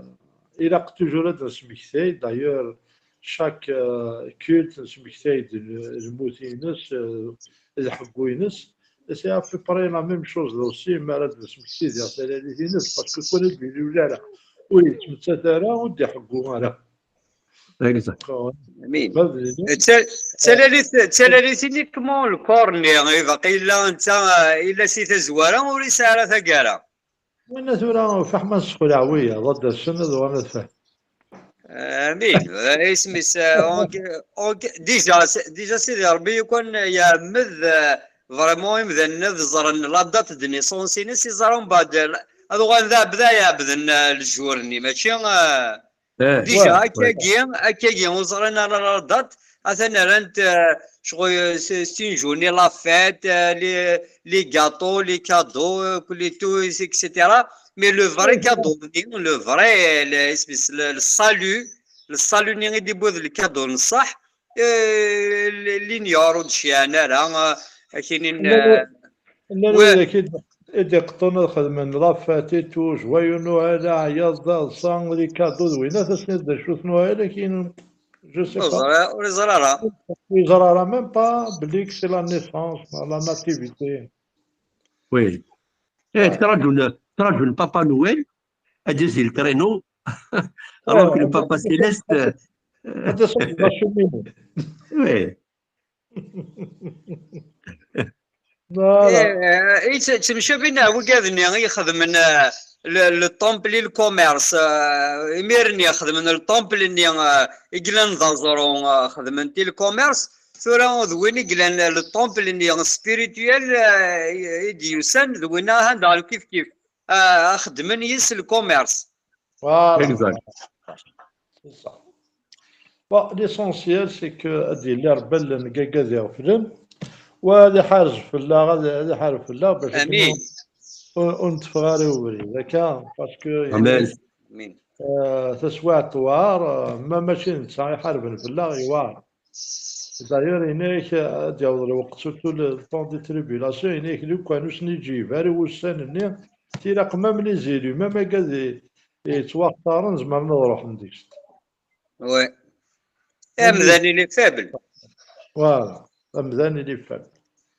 ilaq toujours ad nesmektay, d'ailleurs, chaque, euh, culte nesmektay-d l-, lmut-ines, euh, d ḥeggu-ines. C'est à peu près la même chose aussi, mi ara d-nesmekti diɣ talalit-ines, parce que kul ad d-yuli ula ur yettmettat ara, ur d-iḥeggu ara. Exact. Amin. Ma d-, d ta-, d talalit, d talalit-nni kman le corps-nni, ibaqi yella netta, yella si tazwara, ur yesɛi ara taggara. Winna tura, faḥma nessexleɛ wiyaḍ, ad d-asen ad uɣalen ad fahmen. Amin. Eh, isem-is, eh, on, on, déjà, déjà Sidi Ṛebbi yukan iɛemmed, eh, vraiment imdanen ad ẓren la date de naissance-ines, iẓra mbeɛd, eh, ad uɣalen d aɛebd ay ɛebden, eh, lejhur-nni, mačči, eh, déjà, ouais, akkagi, akkagi, ur ẓrin ara la date, atan rran-t, eh, ccɣel, eh, s, s tinjulin, la fête, eh, les, les gâteaux, les cadeaux, eh, les tout, et cetera. Mais le vrai cadeau-nni, le vrai, le, le, le salut, le salut-nni i d-iwwi d le cadeau n ṣṣeḥ, eh, l-, l'ignore ur d-ceyɛen ara, eh, akinin, eh, llan widak i d-, i d-iqeṭṭun ad xedmen la fête et tout, joyeux Noël, aɛyaḍ d aḍsa, les cadeaux d winat, ass-nni d acu-t Noël, akinin, je sais pas. Ur yeẓri, ur yeẓri ara. Ur yeẓri ara même pas belli que c'est la naissance, la nativité. Oui. Eh, ttraǧun, ttraǧun Papa Noël, ad d-yezzi le traîneau, alors que le Papa Céleste, euh, ad d-iṣeggem la cheminée. Oui. Voilà. Eh, eh, ttemcabin wigad-nni i ixedmen, eh, le, le temple et le commerce, eh, imiren i xedmen le temple-nni, eh, i yellan d aẓru, eh, xedmen-t i le commerce, tura d win i yellan le temple-nni spirituel, eh, i, i d-yusan, d winna ahan daɣen kif kif, eh, xeddmen yis le commerce. Voilà. Exact. C'est ça. Bon, l'essentiel, c'est que ad yili Rebbi allen n gaga ad iɣeflen, wa ad iḥareb fell-aɣ, ad, ad iḥareb fell-aɣ, bac akken ur, ur, ur netteffeɣ ara i ubrid, akka, parce que, amen, euh, taswiɛt tewɛer, euh, ma mačči d netta iḥarben fell-aɣ, yewɛer. D'ailleurs, yenna-yak, euh, ad yaweḍ lweqt, surtout le, le temps des tribulations, yenna-yak, lukan ur sen-iǧib ara i wussan-nni, tilaq même les élus, même agad i, i yettwaxtaren, zemren ad ruḥen deg-s. Ouais. Amdan, il est faible. Voilà. Amdan, il est faible.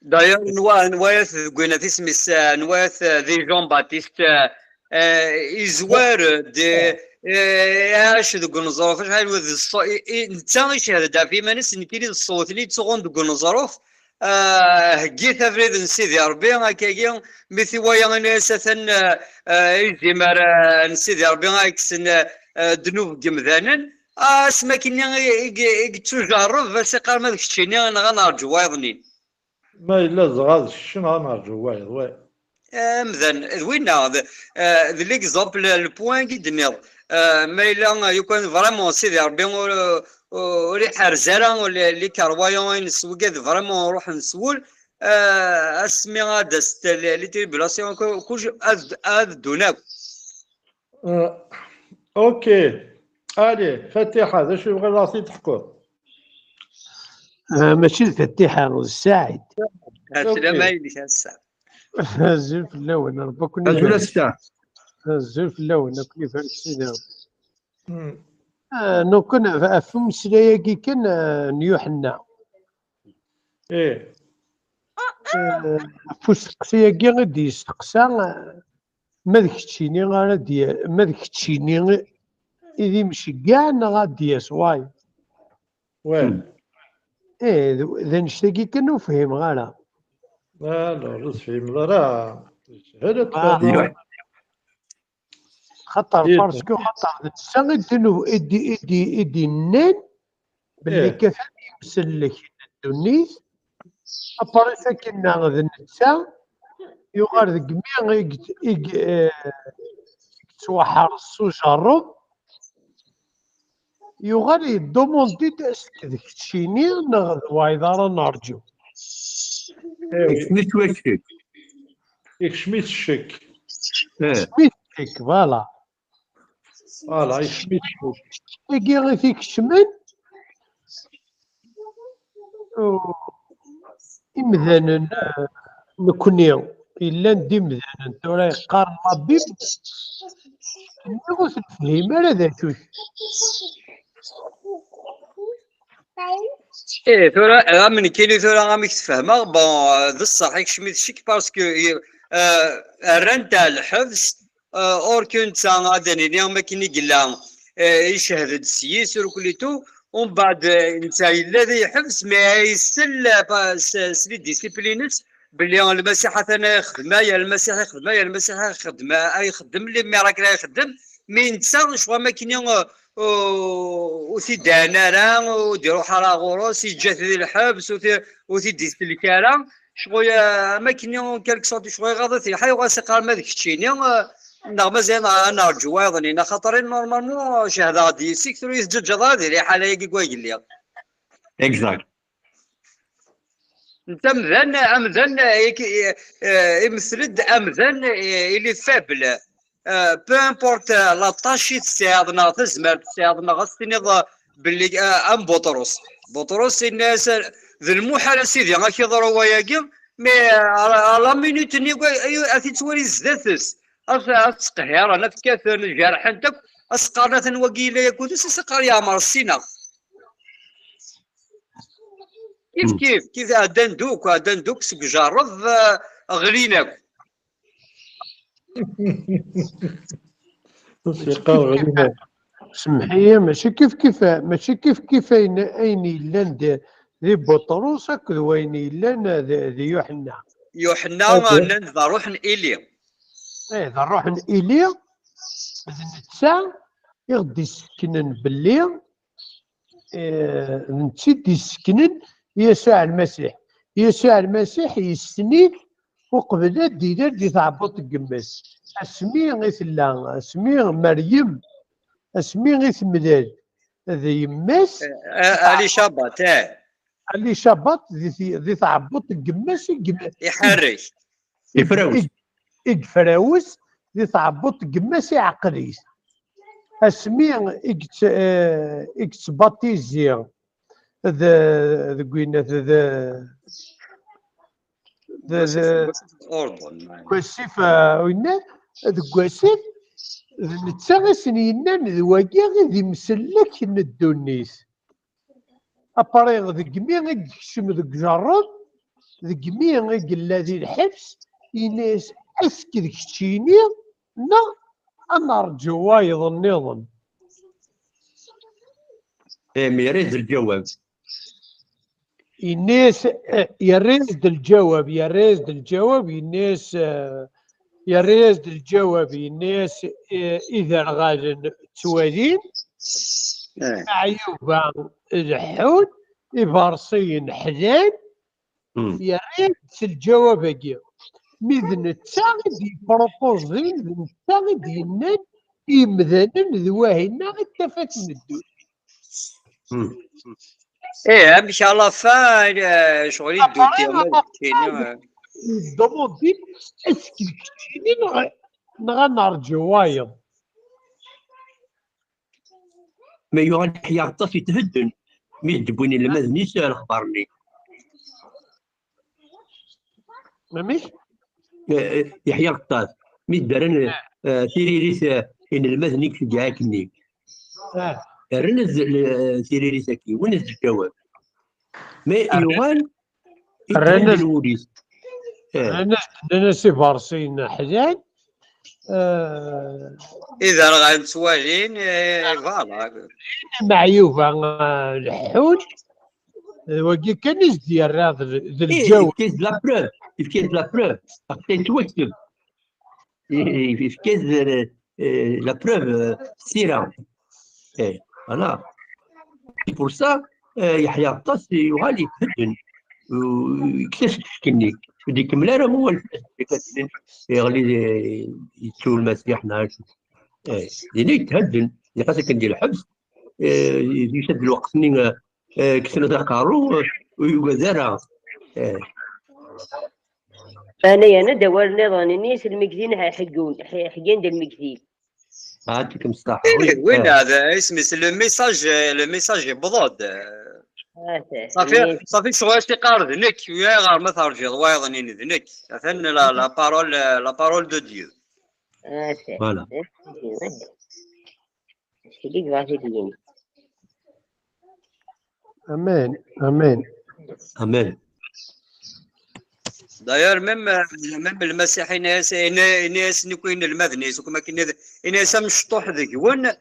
D'ailleurs, nwa-, nwayat deg winat isem-is, eh, nwayat, eh, di Jean-Baptiste, eh, eh, izwar-d, eh, iɛac deg uneẓruf, acḥal wid d ṣṣu-, i, i, netta icehhed-d ɣef yiman-is, nekkini d ṣṣut-nni yettɣun deg uneẓruf, eh, heggit abrid n Sidi Ṛebbi, akkagi, mi t-iwala ini-as atan, eh, eh, izimer, eh, n Sidi Ṛebbi ad kksen, eh, eh, ddnub n yemdanen, asmi akkenni i, i, i yettujerreb, bas iqqar ma d keččini neɣ ad nerǧu wayeḍ-nni. Ma yella dɣa d kečč neɣ ad nerǧu wayeḍ, wa. Amdan, d winna, d, eh, d l'exemple, le point i d-tenniḍ. Eh, ma yella, eh, yukan vraiment Sidi Ṛebbi ur, ur, ur iḥerz ara, ur li, les croyants-ines wigad vraiment ruḥen s wul, eh, asmi ad d-asent les, les tribulations, ku-, kullec ad, ad ddun akk. Euh, ok. Allez, Fatiḥa, d acu yebɣiḍ ad ɣ-t-id-teḥkuḍ? Ah, mačči d Fatiḥa, d Saɛid. Ok. Ɛeslama-inek a Saɛid. Azul fell-awen, Ṛebbi ad ken-ibarek. Azul a Saɛid. Azul fell-awen akk, ibarek Sidi Ṛebbi. Hmm. Ah, nekkni ɣef umeslay-agi kan, ah, n Yuḥenna. Eh. Ah, ɣef usteqsi-agi i d-yesteqsa, ah, ma d keččini ara d-ya-, ma d keččini i d imceggeɛ neɣ ad d-yas, way? Way. Eh, d, d annect-agi kan ur fhimeɣ ara. Alors, ur tefhimeḍ ara. Teshel ad Ah. tfehmeḍ. Xaṭer, parce que xaṭer d netta i d-, i d-, i d-, i d-yennan belli katan yemsellek n ddunit, après akken d netta yuɣal deg mi i g-, i g-, eh, i yettwaḥres s ujerreb, yuɣal yeddumundi-d est-ce que d keččini neɣ d wayeḍ ara nerǧu. Ikcem-it ccek. Ikcem-it ccek. Eh. Ikcem-it ccek, voilà. Voilà, ikcem-it ccek. Tagi i t-ikecmen, u-, imdanen, eh, nekni, yellan d imdanen, tura yeqqaren la Bible, nniɣ ur t-nefhim ara d acu-t. Eh, tura, am nekkini tura, amek tfehmeɣ, bon, d ṣṣeḥ, ikcem-it ccek, parce que, eh, rran-t ar lḥebs, eh, or que netta, ad d-nini, am akken i yella, eh, icehhed-d s yis, ur kulli tout, umbeɛd, eh, netta yella di lḥebs, mais isell, eh, pa-, s, s les disciples-ines, belli Lmasiḥ atan ay ixeddem aya, Lmasiḥ ixeddem aya, Lmasiḥ ay ixeddem, ay ixeddem, les miracles ay ixeddem, mais netta, ccɣel am akken, eh, ur, ur t-id-ɛan ara, ur d-iruḥ ara ɣur-s, yeǧǧa-t di lḥebs, ur t-, ur t-id-isellek ara. Ccɣel, eh, am akken, en quelque sorte, ccɣel iɣaḍ-it lḥal, yuɣal as-iqqar ma d keččini, eh, neɣ mazal ad nerǧu wayeḍ-nni, axaṭer normalement cehdeɣ-d yes-k, tura ur yi-teǧǧaǧǧaḍ ara di liḥala-agi deg way lliɣ. Exact. Netta amdan, amdan, eh, ik-, eh, eh, imtel-d amdan, eh, il est faible. Eh, peu importe, eh, la tâche i tesɛiḍ, neɣ tazmert tesɛiḍ, neɣ ad s-tiniḍ, eh, belli, eh, am Buṭrus. Buṭrus, yenna-yas, eh, d lmuḥal a Sidi, ad k-iḍru wayagi, mais, eh, à la, à la minute-nni, ay-, ad t-ittwali zdat-s. Ad, ad ttqehhiren, ad t-kkaten, jerḥen-t akk, ad s-qqaren atan wagi yella akked-s, ad s-iqqar yeɛmer ssina. Kif, hmm, kif, kif, ɛeddan-d akk, ɛeddan-d akk seg ujerreb, eh, ɣlin akk. Ur s-yeqqar ɣlin akk. Semmeḥ-iyi, mačči kif kif, mačči kif kif ayen, ayen yellan di, di Buṭrus akked wayen yellan di, di Yuḥenna. Yuḥenna, ok, nnan d ṛṛuḥ n Ili. Eh, d ṛṛuḥ n Ili, d netta i ɣ-d-isseknen belli eh, d netta i d-isseknen Yasuɛ Lmasiḥ. Yasuɛ Lmasiḥ yessen-it uqbel ad d-ilal di tɛebbuḍt n yemma-s. Asmi i tella, asmi Meryem, asmi i temlal d yemma-s, eh, eh, Alicabaṭ, eh. Alicabaṭ di ti-, di tɛebbuḍt n yemma-s i yem-, iḥerrek. Ifrawes. I, i ifrawes di tɛebbuḍt n yemma-s iɛeqqel-it. Asmi i yett-, eh, i yettbatizi d, deg winna, d, d, d, d, wasif, wasif Urdun, meɛna. Wasif, eh, winna, deg wasif, d netta i sen-yennan d wagi i d imsellek n ddunit. Après, deg mi i yekcem deg ujerreb, deg mi i yella di lḥebs, yenna-yas, est-ce que d keččini neɣ ad nerǧu wayeḍ nniḍen? Eh, mais yerra-yas-d lǧawab. Yenna-yas, eh, yerra-yas-d lǧawab, yerra-yas-d lǧawab, yenna-yas, eh, yerra-yas-d lǧawab, yenna-yas, eh, iderɣalen ttwalin, eh, aɛyuba leḥḥun, iberṣiyen ḥlan, hmm, yerra-yas-d s lǧawab-agi. Mi d netta i d-yepropozin, d netta i d-yennan i yimdanen d wahinna i d tafat n ddunit. Hmm. Eh, amek à la fin, eh, ccɣel i d-udiɣ, ma d keččini, eh. Ddumundi, est-ce que d keččini neɣ, neɣ ad nerǧu wayeḍ? Ma yuɣal Yeḥya Ɣeṭṭas yethedden, mi d-wwin ilmaden-is lexbar-nni. Amek? Eh, eh, Yeḥya Ɣeṭṭas, mi d-rran, eh, eh, tiririt, eh, inelmaden i yefga akkenni. Ah. Rran-as-d, eh, tiririt-agi, wwin-as-d ddawab. Mais Ah. yuɣal Rran-as- yethedden wul-is. Eh, Rran-as-d, nnan-as iberṣiyen ḥlan. Eh, Iderɣalen ttwalin, eh, voilà. Imeɛyuba, eh, leḥḥun. D wagi kan i s-d-yerra d d eh, lǧawab. yefka-as-d la preuve, yefka-as-d la preuve. Aql-i yettwakteb. Yefka-as-d, eh, eh, la preuve, eh, ssira. Eh, voilà. C'est pour ça, eh, Yeḥya Aṭas yuɣal yethedden. U yekta seg ccek-nni. Ur d-ikemmel ara awal fell-as. Yeɣli, eh, yettu Lmasiḥ neɣ acu. Eh, dinna yethedden. Yeqqas akken di lḥebs. Eh, yusa-d lweqt-nni, eh, eh, kksen-as aqerru, eh, ur yugad ara. Eh, Ɛni yerna-d awal nniḍen, ini-as lmegdi n ḥeggun, ḥeggan d lmegdi. ɛaṭikem ṣṣaḥa. Eh, Oui. win Eh, d isem-is, le message, le message yewweḍ-d. Ah, ta- Safi, ini-as- safi ccɣel i ɣ-d-yeqqar d nekk, uyaɣ ɣer ma terǧiḍ wayeḍ-nni d nekk. Atan la, la parole, la parole de Dieu. Ah, ta- Voilà. Acu i yebɣa ad t-id-yini? Amen, amen. Amen. D'ailleurs, même, euh, même Lmasiḥ, ini-as, ini-, ini-as nekk inelmaden-is, akk akken ini-as amecṭuḥ deg-wen, eh,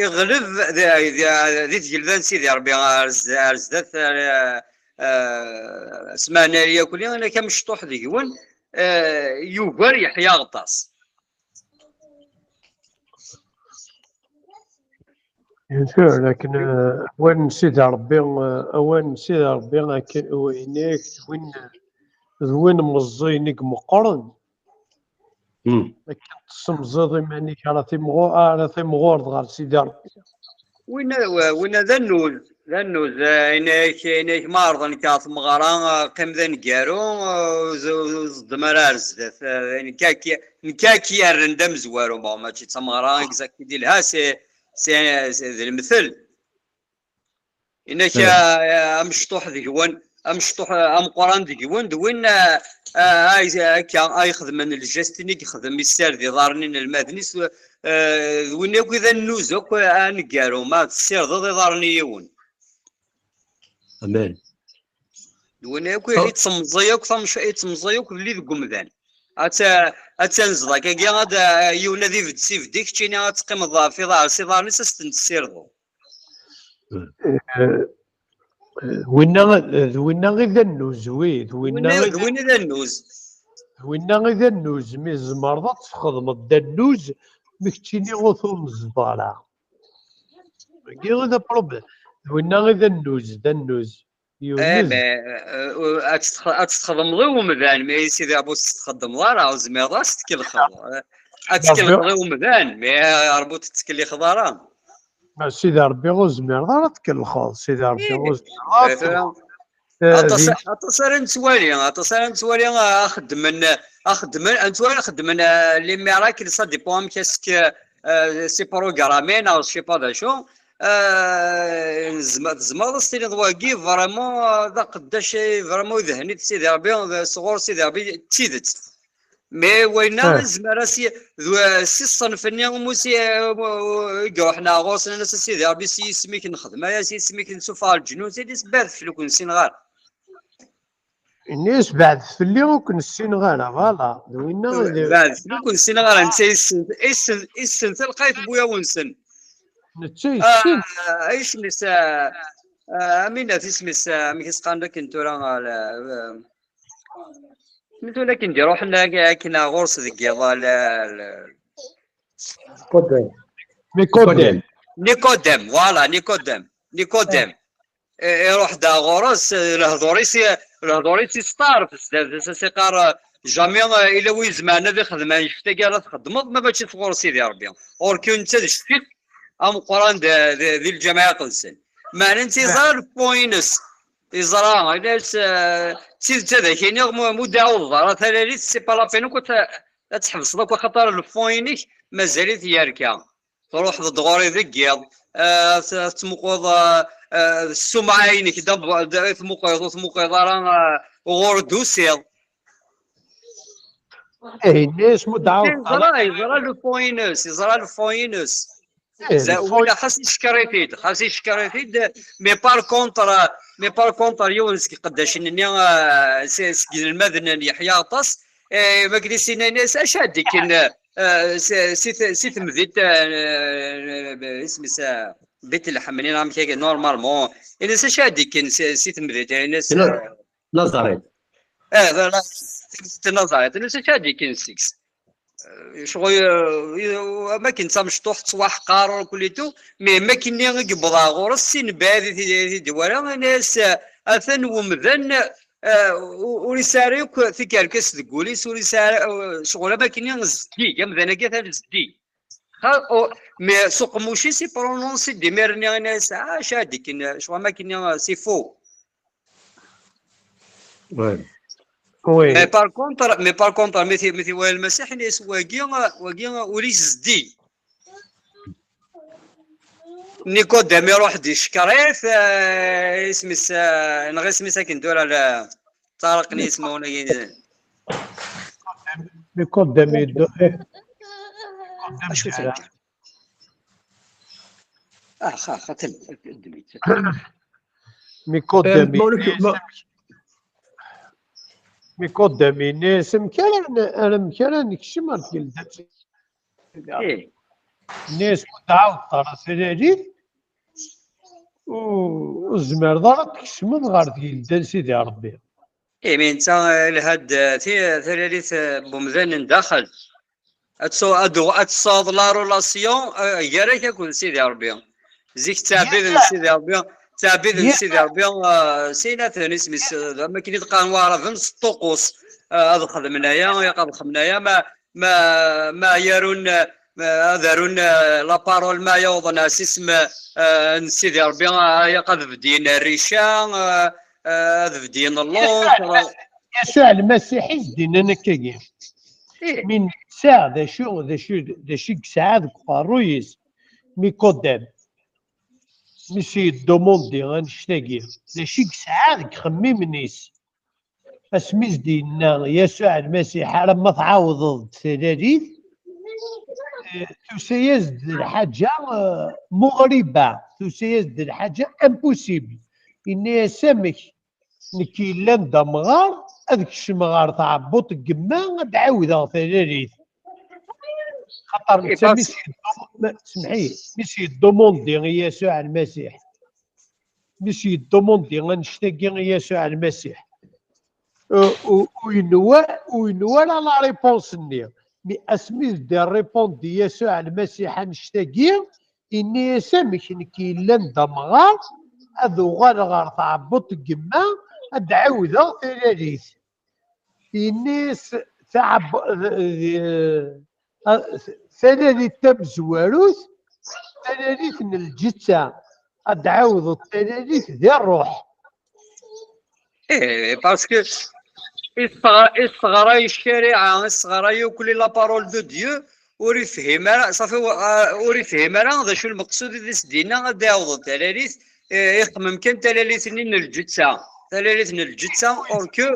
iɣleb di, di, di tgelda n Sidi Ṛebbi ar z-, ar zdat, eh, eh, asmeɛna yakli, nekk amecṭuḥ deg-wen, eh, yugar Yeḥya Aṭas. Bien sûr, lakin, eh, awal n Sidi Ṛebbi, eh, awal n Sidi Ṛebbi akken, ini-ak d win, d win meẓẓiyen i imeqqren. Hmm. Akken tessemẓiḍ iman-ik ara timɣu-, ara timɣureḍ ɣer Sidi Ṛebbi. Winna, winna d annuz, d annuz, eh, ini-ak, ini-ak ma ɛerḍen-k ɣer tmeɣra, eh, qqim d aneggaru, eh, ur z-, ur zeddem ara ar zdat. Eh, nekk ak-, nekk ak-yerren d amezwaru, bon, mačči d tameɣra exact i d-ilha, c'est, c'est, c'est d lemtel. Inak, Eh. ah, ah, amecṭuḥ deg-wen, amecṭuḥ, ah, ameqqran deg-wen, d win, ah, ah, ay, akka ay xedmen lǧest-nni i yexdem, yessared iḍarren inelmaden-is, ah, d win akk i d annuz akk, ah, aneggaru, ma tessirdeḍ iḍarren i yiwen. Amen. D win akk i temẓi akk tamec-, i temẓi akk belli deg umdan. Atta, atta nezḍa kagi, ad, ah, yiwen ad ibedd s ibeddi, keččini ad teqqimeḍ ɣef iḍar-, s iḍarren-is, ad s-ten-tessirdeḍ. Eh, eh, winna, d winna i d annuz, wi, d winna Winna, i d win i d annuz. D winna i d annuz, mi tzemreḍ ad txedmeḍ d annuz, mi keččini ur tunzeḍ ara. Wagi i d apṛublem. D winna i d annuz, d annuz. Eh, Yunez. mais, eh, eh, ad tt-tx-, ad tt-txedmeḍ i umdan, mais i Sidi Ṛebbi ur tt-txeddmeḍ ara, ur tezmireḍ ad tt-tkellxeḍ. Eh, ad Ṛebbi- tkellxeḍ i umdan, mais, eh, Ṛebbi ur t-tettkellixeḍ ara. Ma Sidi Ṛebbi ur zmireḍ ara ad tkellxeḍ. Sidi Ṛebbi Ih, ur zmireḍ ara ad eh, tura, tkellxeḍ. Eh, aṭas, di- aṭas ara nettwali, aṭas ara nettwali, ah, axeddmen, axeddmen, ad nettwali axeddmen, ah, les miracles, ça dépend amek ask, ah, c'est programmé, neɣ je sais pas d acu. Ah, nezm-, tzemreḍ ad s-tiniḍ wagi, vraiment, ah, d aqeddac, eh, vraiment, idhen-it Sidi Ṛebbi, d, sɣur Sidi Ṛebbi, d tidet. Mais wayenna, Ah. nezmer ad s-, d, si ṣṣenf-nni, umi s-, eh, i iruḥen ɣer ɣur-s, nnan-as a Sidi Ṛebbi, s yisem-ik nexdem aya, s yisem-ik nsufeɣ leǧnun, tili s bɛed fell-i ur ken-ssineɣ ara. Ini-as beɛdet fell-i ur ken-ssineɣ ara, voilà. D winna i d- Beɛed fell-i ur ken-ssineɣ ara, netta issen, issen, issen talqayt n wuyawen-nsen. Netta yessen. Ah, isem-is, ah, ah, Aminat, isem-is, ah, amek i s-qqaren akken tura, ah, la, ah, isem-is win akken d-iruḥen ak-, akken ɣur-s deg yiḍ, ah, la, la, Nikodem. Nikodem, voilà, Nikodem. Nikodem. I-, iruḥ-d ɣur-s, eh, lehdur-is, lehdur-is isṭerf, s-, s-, s-, s-, iqqar, eh, jamais, eh, ila wi izemren ad ixdem annect-agi ara txeddmeḍ, ma mačči sɣur Sidi Ṛebbi. Ɣur-k netta d ccek ameqqran d, d, di lǧameɛ iqedsen. Meɛna netta yeẓra le point-ines. Yeẓra, yenna-as, eh, d tidet ad ak-iniɣ, mu, mu d-ɛawdeḍ ara talalit, c'est pas la peine akk ad t-, ad tḥebseḍ akk, axaṭer le point-inek mazal-it yerka. Truḥeḍ-d ɣur-i deg yiḍ, eh, t-, tettmuquleḍ, eh, eh, ssumɛa-inek, d ab-, d-, tmuquleḍ, ur tmuquleḍ ara, eh, ɣur d-usiḍ. Eh, yenna-yas muddaɛu. Yeẓra, yeẓra le fond-ines, yeẓra le fond-ines. Eh, Za- le fond- Wala xas icekkeṛ-it-id, xas icekkeṛ-it-id, mais par contre, mais par contre, yiwen seg iqeddacen-nni, ah, s- seg inelmaden n Yeḥya Aṭas, eh, ma k-d-issin ayen-as, acu ad d-ikken, eh, s- si t- si temdint, eh, isem-is, eh, Bit Lḥemni, neɣ amek akka, normalement, ini-as acu ad d-ikken si si temdint, ini-as, Ina- eh, Nazaret. Eh, d la- d Nazaret, ini-as acu ad d-ikken seg-s. Eh, ccɣel, eh, am akken d tamecṭuḥt ttwaḥqar kullitu, mais am akken i yewweḍ ɣur-s, si nebɛid i t- i t-id-iwala, ini-as, eh, atan wemdan, eh, u- ur yesɛi ara akk tikerkas deg wul-is, ur yesɛi ara, eh, ccɣel am akken zeddig, amdan-agi atan zeddig. Xa- o- mais s uqemmuc-is i prononce-d imir-nni, ini-as, ah, acu ad d-ikken, ccɣel am akken, eh, c'est faux. Ouais. Oui. Mais par contre, mais par contre, mi t- mi t-iwala Lmasiḥ, ini-as, wagi, wagi ur yezdi. Nikodem iruḥ-d icekkeṛ-it, eh, isem-is, eh, neɣ isem-is akken tura la ṭṭaraqen yismawen-agi. Nikodem yeddu. Acu tella? Ah, xa, xa, tel- ddem-itt. Nikodem Eh, ma ulac- ma- Nikodem yenna-yas, amek ara n- ara- amek ara nekcem ɣer tgelda? Eh, Yenna-yas, ur tɛawdeḍ ara talalit, ur ur tezmireḍ ara ad tkecmeḍ ɣer tgelda n Sidi Ṛebbi. imi netta, eh, lha-d, eh, ti- talalit, eh, n umdan n daxel. Ad tsu- ad tu- ad tesɛuḍ la relation, eh, gar-ak akked Sidi Ṛebbi. Zik ttɛebbiden Sidi Ṛebbi, ttɛebbiden Sidi Ṛebbi, eh, sin aten isem-is, eh, am akken i d-qqaren waɛraben s ṭṭuqus, eh, ad xedmen aya, ilaq ad xedmen aya, ma ma ma yarun, eh, ad arun, eh, la parole ma yawḍen s isem, eh, n Sidi Ṛebbi, eh, ilaq ad bdin rrica, eh, eh, ad bdin l'ontre. Yasuɛ Lmasiḥ i s-d-innan akkagi. Eh, Mi nesɛa d acu, d acu, d acu i yesɛa deg uqerruy-is, Nikodem, mi s-yeddumundi annect-agi, d acu i yesɛa deg ixemmimen-is? Asmi s-d-yenna Yasuɛ Lmasiḥ, ara ma tɛawdeḍ-d talalit, eh, tusa-yas-d lḥaǧa, eh, muɣriba, tusa-yas-d lḥaǧa impossible. Yenna-yas, amek? Nekk yellan d amɣar, ad kecmeɣ ɣer tɛebbuṭ n yemma, ad d-ɛawdeɣ talalit. Xaṭer Eh, netta mi parce- s-yeddum-, ma- semḥ-iyi, mi s-yeddumundi i Yasuɛ Lmasiḥ, mi s-yeddumundi annect-agi i Yasuɛ Lmasiḥ, ur, ur, ur yenwa, ur yenwa ara la réponse-nni. Mi asmi s-d-irripondi Yasuɛ Lmasiḥ annect-agi, yenna-yas, amek nekk yellan d amɣar, ad uɣaleɣ ɣer tɛebbuṭ n yemma, ad d-ɛawdeɣ talalit. Yenna-yas, taɛeb-, d- d- a- talalit tamezwarut, talalit n lǧetta, ad d-ɛawdeḍ talalit di ṛṛuḥ. Eh, parce que isseɣ- isseɣray ccariɛa, isseɣray akk la parole de Dieu, ur ifhim ara, safi, ah, ur ifhim ara d acu lmeqsud i d as-d-yenna ad d-iɛawdeḍ talalit, eh, ixemmem kan talalit-nni n lǧetta, talalit n lǧetta, or que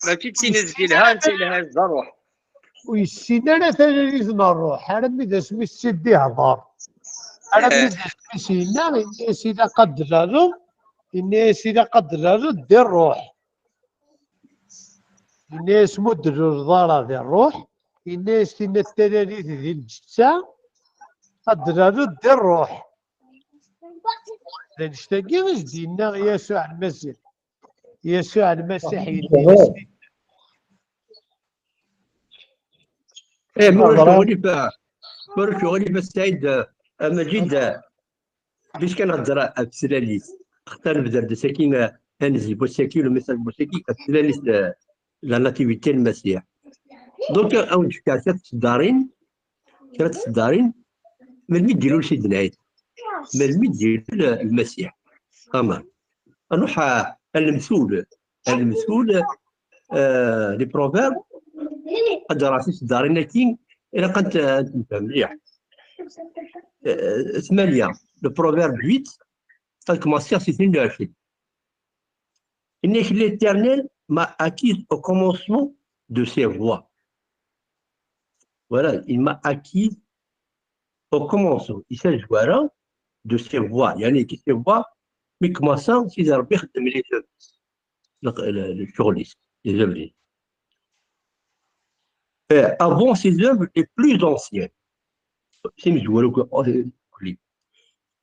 mačči d tin i d-ilhan, d tin ilhan d ṛṛuḥ. Ur yessin ara talalit n ṛṛuḥ, armi d asmi s-id-ihḍer. Armi d asmi s-yenna, yenna-yas ilaq ad d-tlaleḍ, yenna-yas ilaq ad d-tlaleḍ di ṛṛuḥ. Yenna-yas ma ur d-tluleḍ ara di ṛṛuḥ, yenna-yas tinna d talalit di lǧetta, ad d-tlaleḍ di ṛṛuḥ. D annect-agi i s-d-yenna Yasuɛ Lmasiḥ. Yasuɛ Lmasiḥ yenna-yas Eh, ma ulac aɣilif, ma ulac aɣilif, a Saɛid, a Maǧid, puisque nehder ɣef tlalit, xtar nebder-d ass-agi, eh, anzi n wass-agi, le message n wass-agi, ɣef tlalit, eh, la nativité n Lmasiḥ. Donc, eh, ad wen-d-fkeɣ kra n tseddarin, kra n tseddarin, melmi d-ilul Sidna Ɛisa? Melmi d-ilul, eh, Lmasiḥ? Amen. Ad nruḥ, eh, ar lemtul, ar lemtul, eh, les proverbes, ad d-rreɣ tiseddarin-agi, ilaq ad t-, ad t-nefhem mliḥ. Eh, tmanya, le proverbe huit, ad commencer si tnin u ɛecrin. Yenna-k, l'Éternel m'a acquis au commencement de ses voies. Voilà, il m'a acquis au commencement, i tazwara de ses voix, يعني كي ses voix, mi commença, Sidi Ṛebbi xeddem les œuvres, le, le, le ccɣel-is, les œuvres. Euh, avant ses œuvres les plus anciennes. C'est une joie, euh,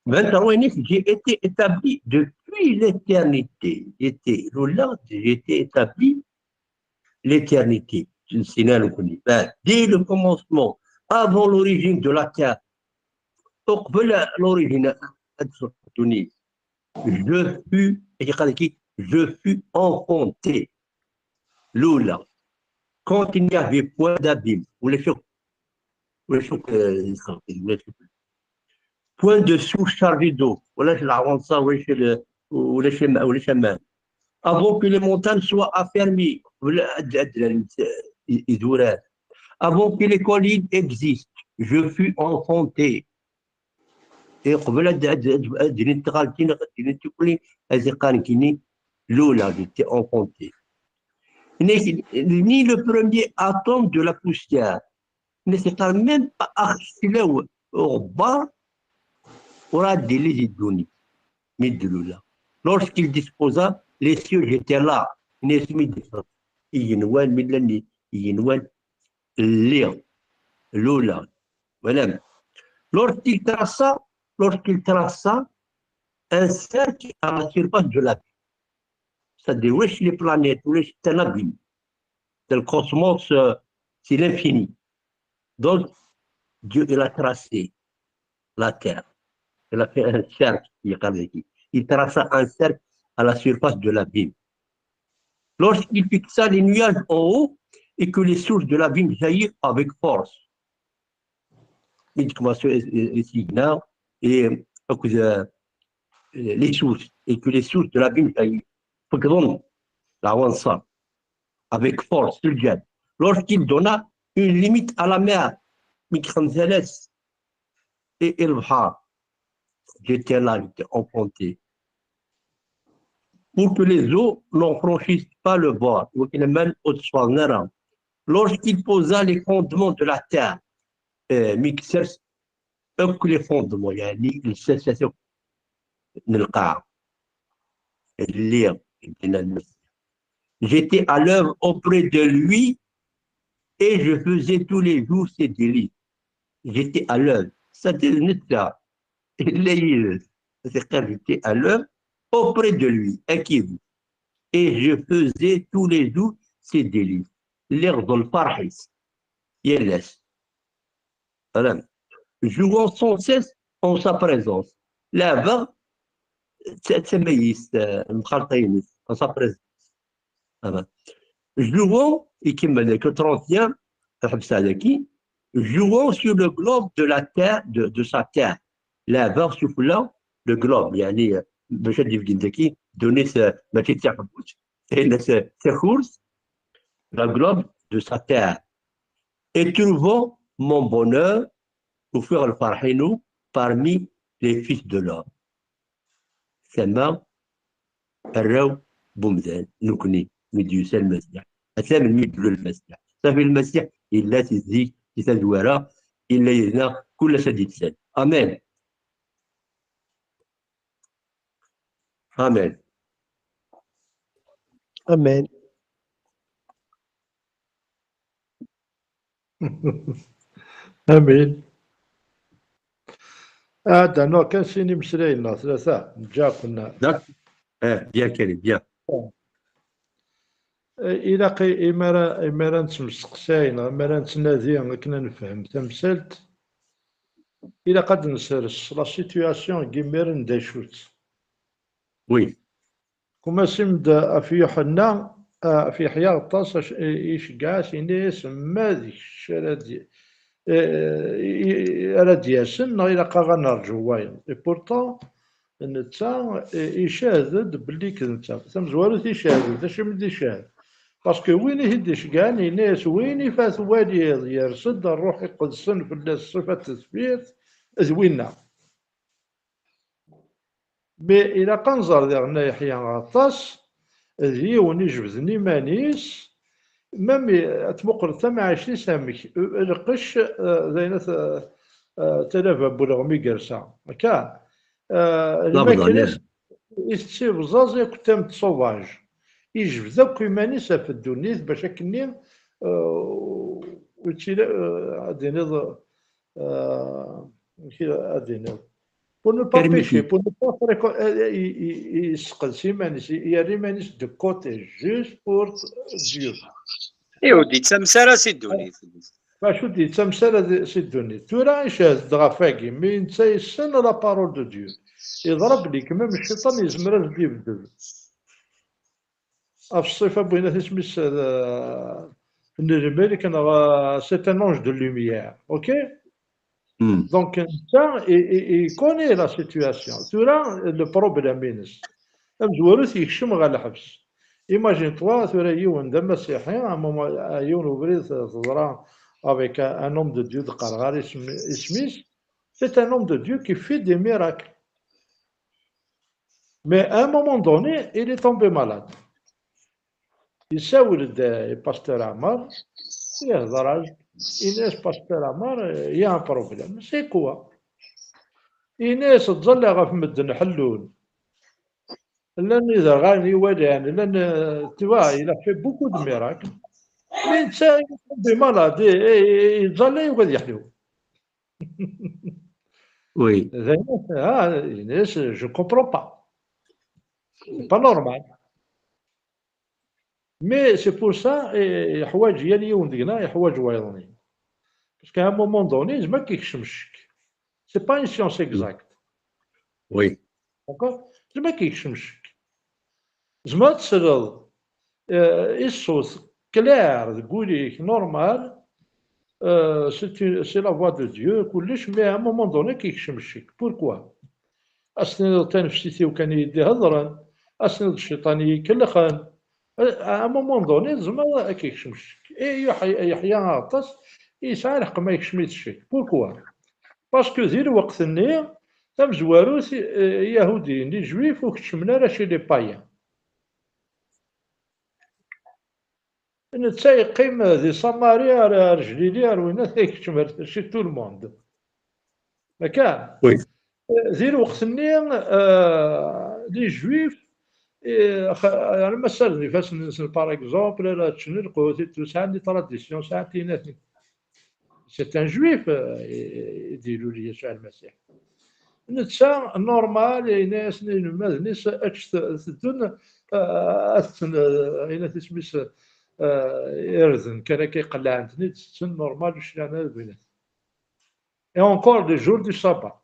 vingt-trois, j'ai été établi depuis l'éternité. J'étais, là, j'ai été établi l'éternité. C'est une sinane, on connaît. Ben, dès le commencement, avant l'origine de la terre, donc, voilà l'origine, je fus, je fus enfanté. L'eau là. Quand il n'y avait point d'abîme, ou les choses, ou les choses, euh, ou les choses, point de source chargée d'eau, ولا شي العوانصر، ولا شي ال-، ولا شي الم-، ولا شي الماء. Avant que les montagnes soient affermies, ولا هاد، هاد ال-، يدوران. Avant que les collines existent, je fus enfanté. Et قبل هاد، هاد، هاد، هاد الجنين تغالتين، هاد الجنين تكوني، هاد القرن كيني، l'eau là, j'étais enfanté. Ni, ni le premier atome de la poussière. Ni c'est quand même pas axlaw au bas, aura des les données. Mais de là. Lorsqu'il disposa les cieux, j'étais là. Ni c'est mi igenwan, mi llan igenwan, lliɣ, luleɣ. Voilà. Lorsqu'il traça, lorsqu'il traça un cercle à la surface de l'abîme. C'est-à-dire, wesh les planètes, wesh, c'est un abîme. C'est le cosmos, euh, c'est l'infini. Donc, Dieu, il a tracé la terre. Il a fait un cercle, il traça un cercle à la surface de l'abîme. Lorsqu'il fixa les nuages en haut et que les sources de l'abîme jaillirent avec force. Il commence à, à, à signer et, euh, les sources, et que les sources de l'abîme jaillirent. Fekkḍen lɛawanṣer avec force, s lǧehd. Lorsqu'il donna une limite à la mer, mi yexdem talast i, i lebḥer, j'étais là, j'étais enfanté. Pour que les eaux n'en franchissent pas le bord, i wakken aman ur tteffɣen ara. Lorsqu'il posa les fondements de la terre, euh, mi yessers akk les fondements, يعني lsasat akk n lqaɛa. Lliɣ, j'étais à l'œuvre auprès de lui et je faisais tous les jours ses délices. J'étais à l'œuvre. C'est-à-dire, netta, il est, c'est-à-dire, j'étais à l'œuvre auprès de lui, akked-s. Et je faisais tous les jours ses délices. Lliɣ d lferḥ-is yal ass. Voilà. Jouant sans cesse en sa présence. Leɛbeɣ d ta-, d tamayizt, eh, mxalṭa-ines, en sa présence. Voilà. Jouant, ikemmel daki trente et un, ḥebseɣ daki, jouant sur le globe de la terre, de, de sa terre. Leɛbeɣ sufella le globe, يعني, eh, bac ad d-ibeggen daki, ddunit, eh, mačči d taḥebbut, eh, la, c'est, c'est course, le globe de sa terre. Et trouvant mon bonheur, ufiɣ lferḥ-inu parmi les fils de l'homme. Tama arraw n umdan, nekni, mi d-yusa Lmasiḥ. Ata melmi d-ilul Lmasiḥ. Safi Lmasiḥ yella si zik, si tazwara, yella yid-neɣ kul ass ad d-yettal. Amen. Amen. Amen. Amin. Ɛad, rnuɣ kan sin imeslayen neɣ tlata, neǧǧa-ken. D'accord. Eh, bien, Karim, bien. Eh, ilaq i, imi ara, imi ara nettemseqsay neɣ imi ara nettnadi akken ad nefhem tamsalt, ilaq ad d-nsers la situation n yimiren d acu-tt. Oui. Kumasim-d ɣef Yuḥenna, ɣef Yeḥya aṭas, ac-, i-, iceggeɛ-as, yenna-yas ma d kečč ara d-, eh, i-, i-, ara d-yasen, neɣ ilaq-aɣ ad nerǧu wayeḍ. Et pourtant, netta, eh, icehhed-d belli d netta. Tamezwarut icehhed-d, acimi d-icehhed? Parce que win i t-id-iceggɛen, yenna-yas, win i fa twaliḍ, yers-d Ṛṛuḥ Iqedsen fell-as ṣṣifa n tedfirt, d winna. Mais ilaq ad nẓer diɣen a Yeḥya aṭas, d yiwen ijebden iman-is, même ad tmuqleḍ tamɛict-is amek, lqecc, eh, d ayen at, eh, eh, talaba n uleɣmi gersa. Akka, eh, lmakla-s itett ibẓaẓ akked tameṭṭut sauvage. Ijbed akk iman-is ɣef ddunit bac akkenni, eh, ur yettili, eh, ad d-tiniḍ, eh, amek ad d-tiniḍ, pour ne pas pécher, pour ne pas fréquenter, eh, eh, i- i- i- yesseqdes iman-is, yerra iman-is de côté, juste pour Dieu. Ur d-yettames ara si ddunit. Acu d-yettames ara di- si ddunit. Tura icehhed-d ɣef wagi, mi netta yessen la parole de Dieu. Yeḍra belli kemmam cciṭan yezmer ad d-yebded. Ɣef ṣṣifa n winat isem-is, eh, n lmelk neɣ, eh, c'est un ange de lumière. Ok? Donc, netta, il, il, il connaît la situation. Tura, le problème-ines. Amezwaru yekcem ɣer lḥebs. Imagine-toi, tura yiwen d amasiḥi, à un moment, à yiwen ubrid teḍra avec un, un homme de Dieu, d-qqareɣ ɣer isem-, isem-is. C'est un homme de Dieu qui fait des miracles. Mais à un moment donné, il est tombé malade. Yessawel-d i Pasteur Amar, yehder-as, yenna-as: Pasteur Amar, il y a un problème. C'est quoi? Yenna-as: ttẓalla ɣef medden ḥellun. Llan iderɣalen iwalan, llan, euh, tu vois, il a fait beaucoup de miracles. Mais netta, il est tombé malade, et, et, et yettẓalla yugi ad yeḥlu. Oui. Ah, yenna-as, je comprends pas. C'est pas normal. Mais c'est pour ça, eh, yeḥwaǧ yal yiwen deg-neɣ, yeḥwaǧ wayeḍ-nni. Parce qu'à un moment donné, yezmer ad k-yekcem ccek. C'est pas une science exacte. Oui. D'accord? Yezmer ad k-yekcem ccek. Tezmer ad tesleḍ, eh, i ṣṣut clair deg wul-ik, normal, eh, c'est une- c'est la voix de Dieu, kullec, mais à un moment donné, ad k-yekcem ccek. Pourquoi? Ad s-tiniḍ tanefsit-iw kan i yi-d-iheḍren, ad s-tiniḍ d cciṭan i yi-ikellxen. À un moment donné, tzemreḍ ad k-yekcem ccek. Et Yeḥya, Yeḥya Aɣeṭṭas yesɛa lḥeqq ma yekcem-it ccek. Pourquoi? Parce que di lweqt-nni, tamezwarut, eh, Iyahudiyen, les Juifs, ur keččmen ara chez les païens. Netta yeqqim di Samari, ar, ar Jlili, ar winat, ay keččem ar chez tout le monde. Akka? Oui. Di lweqt-nni, euh, les Juifs, eh, xa- arma ssarden ifassen-nsen, par exemple, ara ččen lqut, et tout, sɛan des traditions, sɛan tiynatin. C'est un Juif, euh, i- i d-ilul Yasuɛ Lmasiḥ. Netta, normal, yenna-yasen i inelmaden-is, ad teddun, eh, ad ten, eh, yenna-t isem-is, eh, irden kan akka iqellɛen-ten-id, tetten normal, ur clan ara deg winat. Et encore les jours du sabbat.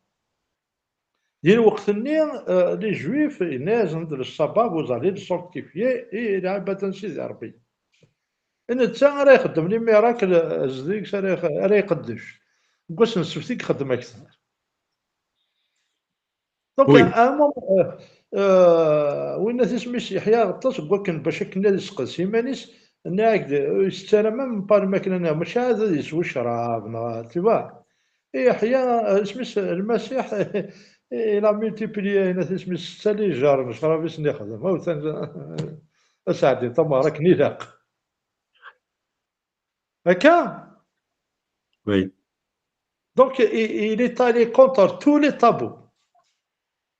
Di lweqt-nni, eh, les Juifs, yenna-yasen-d le sabbat, vous allez le sanctifier, et lɛibada n Sidi Ṛebbi. Netta ara ixeddem les miracles, eh, zdig, ara ix- ara iqeddec. Deg wass n ssebt i ixeddem akter. Donc, Oui. À un moment, euh, euh, winna tisem-is Yeḥya Aɣeṭṭas, deg wakken bac akken ad yesqedec iman-is, nniɣ-ak-d, ur isett ara même pas lmakla-nni, mačči ad yeswa ccrab, neɣ, tu vois. Yeḥya, euh, isem-is Lmasiḥ, il a multiplié, yenna tisem-is setta lijar n ccrab i sen-ixdem. Awten, a sɛeddi tamar akken ilaq. Akka? Oui. Donc, il, il est allé contre tous les tabous.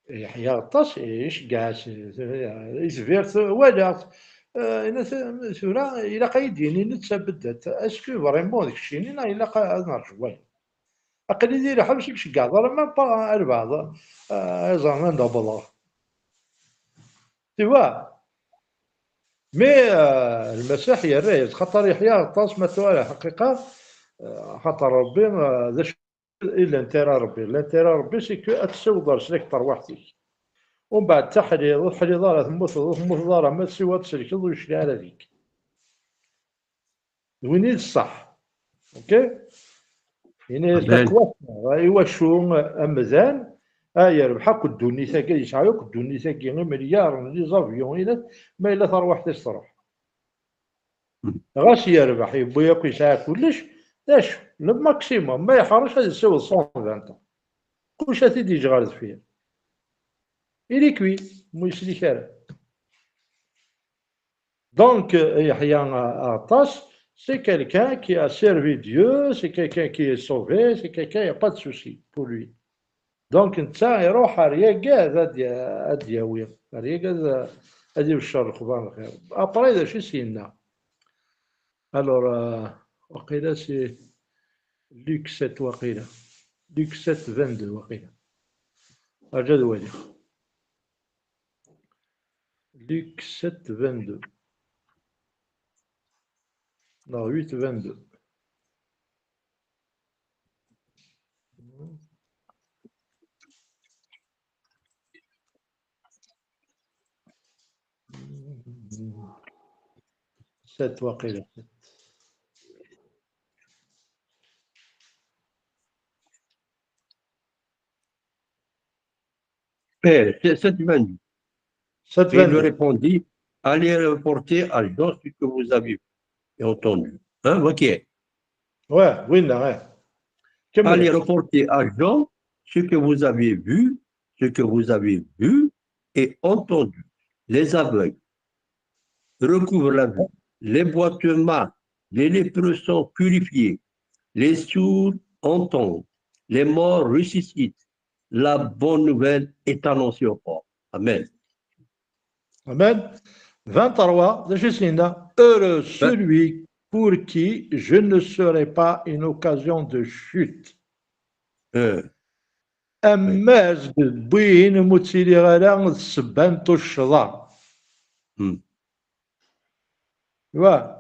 Yeḥya Aɣeṭṭas, iceggeɛ-as, itbir-t, walaɣ-t. Eh, yenna-t, tura, ilaq ad yi-d-yini netta beddat. Est-ce que vraiment d keččini neɣ ilaq ad nerǧu wayeḍ? Aql-i di lḥebs, ur k-ceggɛeɣ ara, même pas albeɛḍ, eh, iẓran anda wwḍeɣ. Tu vois? Mais, euh, Lmasiḥ yerra-yas, xaṭer Yeḥya Aɣeṭṭas, ma twala lḥaqiqa, euh, xaṭer Ṛebbi, euh, d acu i l'intérêt n Ṛebbi? L'intérêt n Ṛebbi, c'est que ad tessiwḍeḍ leslak n terwiḥt-ik. Umbeɛd taḥliḍ, ur teḥliḍ ara, temmuteḍ, ur temmuteḍ ara, ma tessiweḍ ad tselkeḍ, ur yecliɛ ara deg-k. D win i d ṣṣeḥ. Ok? Yenna-yas: Amen. Taqwa, i wacu amdan a yerbeḥ akk ddunit-agi, yesɛa akk ddunit-agi, imelyaren, les avions, ila, ma yella tarwiḥt-is truḥ. Mm. Ɣas yerbeḥ, yewwi akk, yesɛa kullec, d acu? Le maximum, ma yeḥṛec ad yessiweḍ cent vingt ans. Kullec ad t-id-yeǧǧ ɣer deffir. Il est cuit, mu yeslik ara. Donc, euh, Yahya Aɣeṭṭas, c'est quelqu'un qui a servi Dieu, c'est quelqu'un qui est sauvé, c'est quelqu'un, il n'y a pas de souci pour lui. Donc, netta iruḥ ar yagi ad, ad d-yawi, ar yagi ad, ad ibeccer lexbar n lxir. Après, d acu i s-yenna? Alors, euh, waqila c'est Luc sept, waqila. Luc sept, vingt-deux, waqila. Arǧu ad waliɣ. Luc sept, vingt-deux. Non, huit, vingt-deux. Sept, waqila. Eh, c'est, c'est vingt-deux. Et il leur répondit, allez reporter à Jean ce que vous avez vu et entendu. Hein, ok. Ouais, oui, non, ouais. Allez reporter à Jean ce que vous avez vu, ce que vous avez vu et entendu. Les aveugles recouvrent la vue, les boiteux marchent, les lépreux sont purifiés, les sourds entendent, les morts ressuscitent. La bonne nouvelle est annoncée aux pauvres. Amen. Amen. Vingt-trois, d acu i s-yenna? Heureux celui pour qui je ne serai pas une occasion de chute. Euh. Amazg n win umi ur ttiliɣ ara d ssebba n tuccḍa. Hmm. Wa.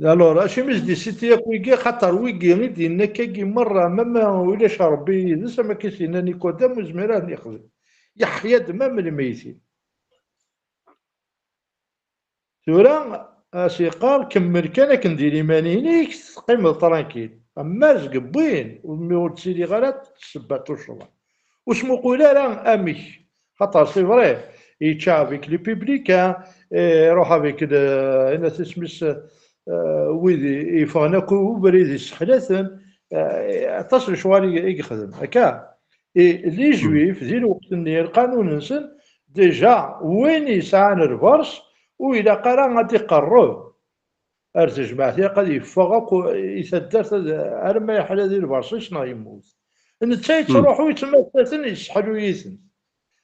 Alors, acimi i s-d-isiti akk wigi? Xaṭer wigi i d-yenna akkagi merra, ma, ma ulac Ṛebbi yid-s, am akka i s-yenna Nikodem, ur yezmir ad yexdem. Yeḥya-d ma lmeytin. Tura, a s-yeqqar, kemmel kan akken di liman-inek, teqqimeḍ tranquille. Amazg n win umi ur ttiliɣ ara d ssebba n tuccḍa. Ur smuqul ara amek. Xaṭer, c'est vrai, yečča avec les publicains, eh, iruḥ avec le, inat isem-is, eh, wid i-, yeffɣen akk ubrid yesseḥlaten, eh, aṭas n lecɣal i, i yexdem. Akka, et les Juifs, di lweqt-nni, lqanun-nsen, déjà, win yesɛan lbers, ur ilaq ara ad iqerreb ar tejmaɛt, ilaq ad yeffeɣ akk i taddart, ad, arma yeḥla di lbers-is neɣ yemmut. Netta yettruḥu, yettmatta-ten, yesseḥlu-iten.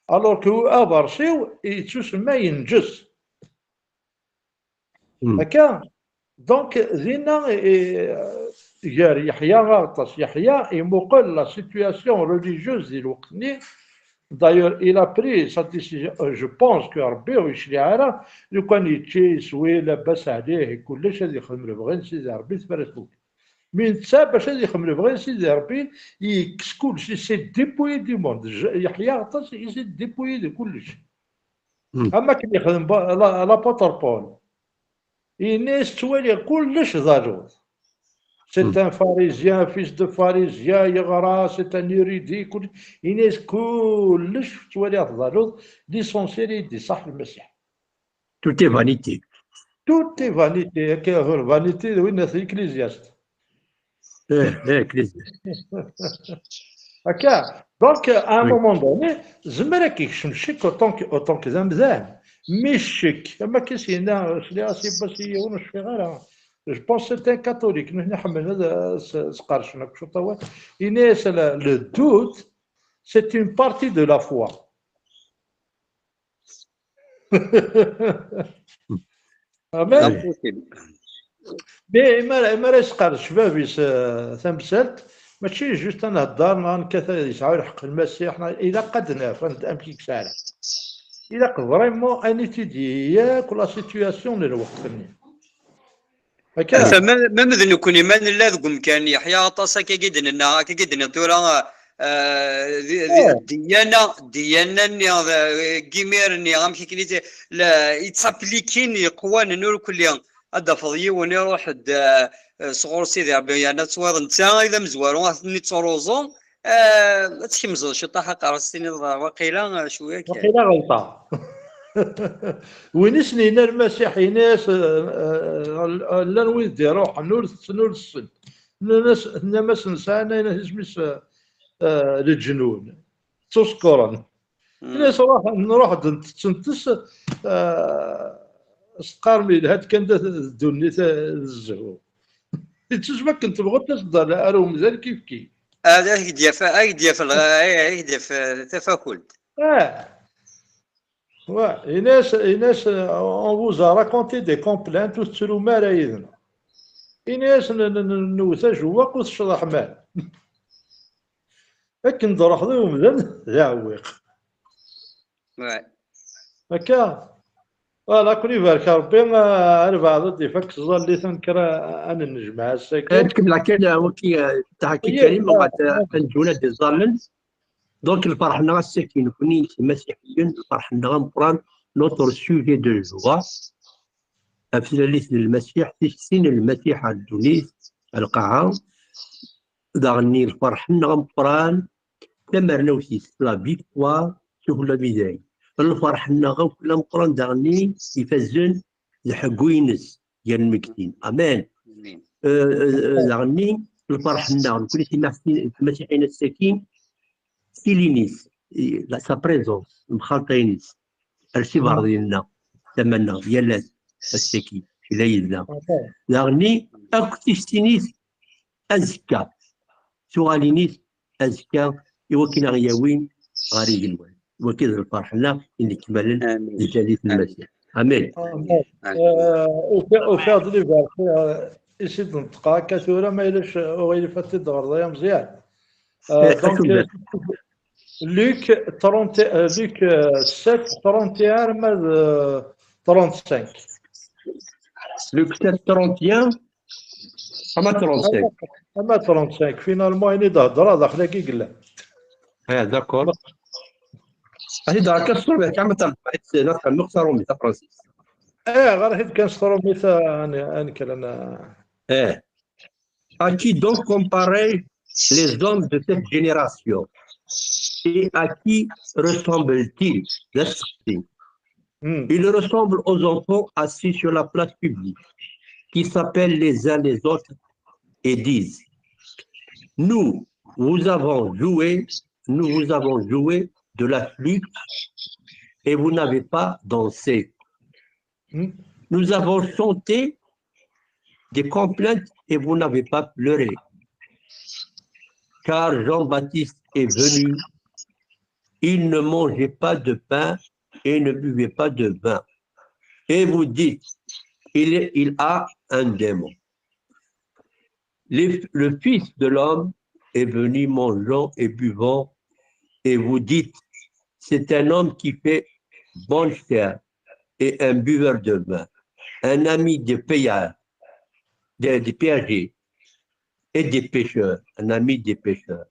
Alors que aberṣi-w yettusemma yenǧes. Hmm. Akka, donc, dinna, eh, gar Yeḥya Aɣeṭṭas, Yeḥya imuqel la situation religieuse di lweqt-nni. D'ailleurs, il a pris sa décision. Euh, je pense que Ṛebbi ur yecliɛ ara, lukan yečči, yeswi, labas ɛlih, kullec ad yexdem lebɣi n Sidi Ṛebbi, tefra tfuk. Mi netta, bac ad yexdem lebɣi n Sidi Ṛebbi, yekkes kullec, il s'est dépouillé du monde. Je-, Yeḥya Aɣeṭṭas, il s'est dépouillé de kullec. Hmm. Am akken yexdem ba-, la-, l'apôtre Paul. Yenna-yas, ttwaliɣ kullec d aluḍ. C'est Hmm. un pharisien, fils de pharisien, yeɣra, c'est un érudit, kullec. Yenna-yas, kullec ttwaliɣ d aluḍ, l'essentiel i d-iṣaḥ Lmasiḥ. Tout est vanité. Tout est vanité. Akka, vanité, d win n Ecclésiaste. Eh, eh, Ecclésiaste. Akka. Donc, à un Oui. moment donné, zemmer ad k-yekcem ccek autant que, autant que d amdan. Mais ccek, am akka i s-yenna, sliɣ-as i yiwen, ur cfiɣ ara. Je pense que c'est un catholique. Nitni ḥemmlen ad, euh, s-, sqerdcen akk cwiṭ awal. Yenna-yas, le, le doute, c'est une partie de la foi. Amen. Impossible. Mais imi ara, imi ara yesqerdec bab-is, euh, tamsalt, mačči juste ad nhedder, neɣ nekkat ad yesɛu lḥeqq Lmasiḥ, neɣ ilaq ad naf, ad, amek i yesɛa. Ilaq vraiment ad nitidi yakk la situation n lweqt-nni. Akka. Ata ma, ma d nekkni, ma nella deg umkan, Yeḥya Aɣeṭṭas, akka i d-nenna, akka i d-nniɣ tura, eh, di, di, Eh. Ddiyana, ddiyana-nni, eh, n yimir-nni, amek akken i t-, la, yettaplikin yeqwanen ur kulli. Ad d-tafeḍ yiwen iruḥ-d, eh, sɣur Sidi Ṛebbi, yerna ttwayeḍ netta i d amezwaru, ad ten-ittruẓu, Eh, ad tkemzeḍ ciṭṭaḥ aqerru-s, tiniḍ waqila, eh, cwiya kan. Waqila ɣelṭeɣ. Win i sen-yenna Lmasiḥ, yenna-yas, eh, eh, llan wid d-iruḥen ur tetten ur tessen. Nnan-as, tennam-asen sɛan ayen isem-is, eh, eh, leǧnun. Ttusekren. Hmm. Yenna-yas, ruḥ, nruḥ-d ntetten-tes, eh, s teqqarem yelha-d kan d ddunit, eh, d zzhu. Ittucba akken tebɣuḍ ad tedder ar umdan kifkif. Ad ak-d-yaf, ad ak-d-yaf, ad ak-d-yaf tafakult. Ah. Ouais, Inès, Inès, euh, on vous a raconté des complaints, ur tettrum ara yid-neɣ. Inès, newwet ajewwaq ur tecḍeḥ mara. Akken d-ruḥ d umdan d aɛewwiq. Ouais. Akka. Voilà, kun ibarek Rebbi, ah, ar beɛd ad d-ifak tẓallit ad nekker ad nennejmaɛ ass-agi. Ad tkemmel kan waki, ah, tahaki Karim, ad nǧuna d iẓallen. Donc lferḥ-nneɣ ass-agi nekni imasiḥiyen, lferḥ-nneɣ ameqqran, notre sujet de joie, ɣef tlalit n Lmasiḥ, tikti n Lmasiḥ ar ddunit, ar lqaɛa, daɣen lferḥ-nneɣ ameqqran, tamernawt-is, la victoire sur la misère. Lferḥ-nneɣ akk ameqqran daɣen ifazen d ḥeggu-ines gar lmegtin. Amen. Daɣen lferḥ-nneɣ nekni timasiḥin ass-agi, tilin-is, sa présence, lemxalṭa-ines ar siberḍ-nneɣ, tama-nneɣ yal ass, ass-agi la yella. Daɣen akk tikti-ines azekka, tuɣalin-is azekka, i wakken aɣ-yawin ɣer igenwan. Waki d lferḥ-nneɣ i nekmalen di tlalit n Lmasiḥ. Amen. Ufiɣ-d liber i s-id-neṭqeɣ akka tura, ma yella uɣilif ad t-id-ɣreḍ ay ameẓyan. Donc, Luc trente, Luc sept trente et un arma d trente-cinq. Luc sept trente et un, ama trente-cinq. Ama trente-cinq, finalement, ayen i d-hedreɣ d axlagi yellan. Ah, d'accord. Ad d-hedreɣ kan s trumit, ama trente-cinq, la trumit, tafransist. Eh, ɣer-it-id kan s trumit, ad nekker. Eh. À qui donc comparer les hommes de cette génération? Et à qui ressemblent-ils? Ils ressemblent aux enfants assis sur la place publique, qui s'appellent les uns les autres et disent: nous vous avons joué, nous vous avons joué de la flûte et vous n'avez pas dansé. Nous avons chanté des complaintes et vous n'avez pas pleuré. Car Jean-Baptiste est venu, il ne mangeait pas de pain et ne buvait pas de vin. Et vous dites: il, il a un démon. Le, le Fils de l'homme est venu mangeant et buvant, et vous dites: c'est un homme qui fait bonne chère et un buveur de vin, un ami des payeurs, des, des péagers et des pêcheurs, un ami des pêcheurs.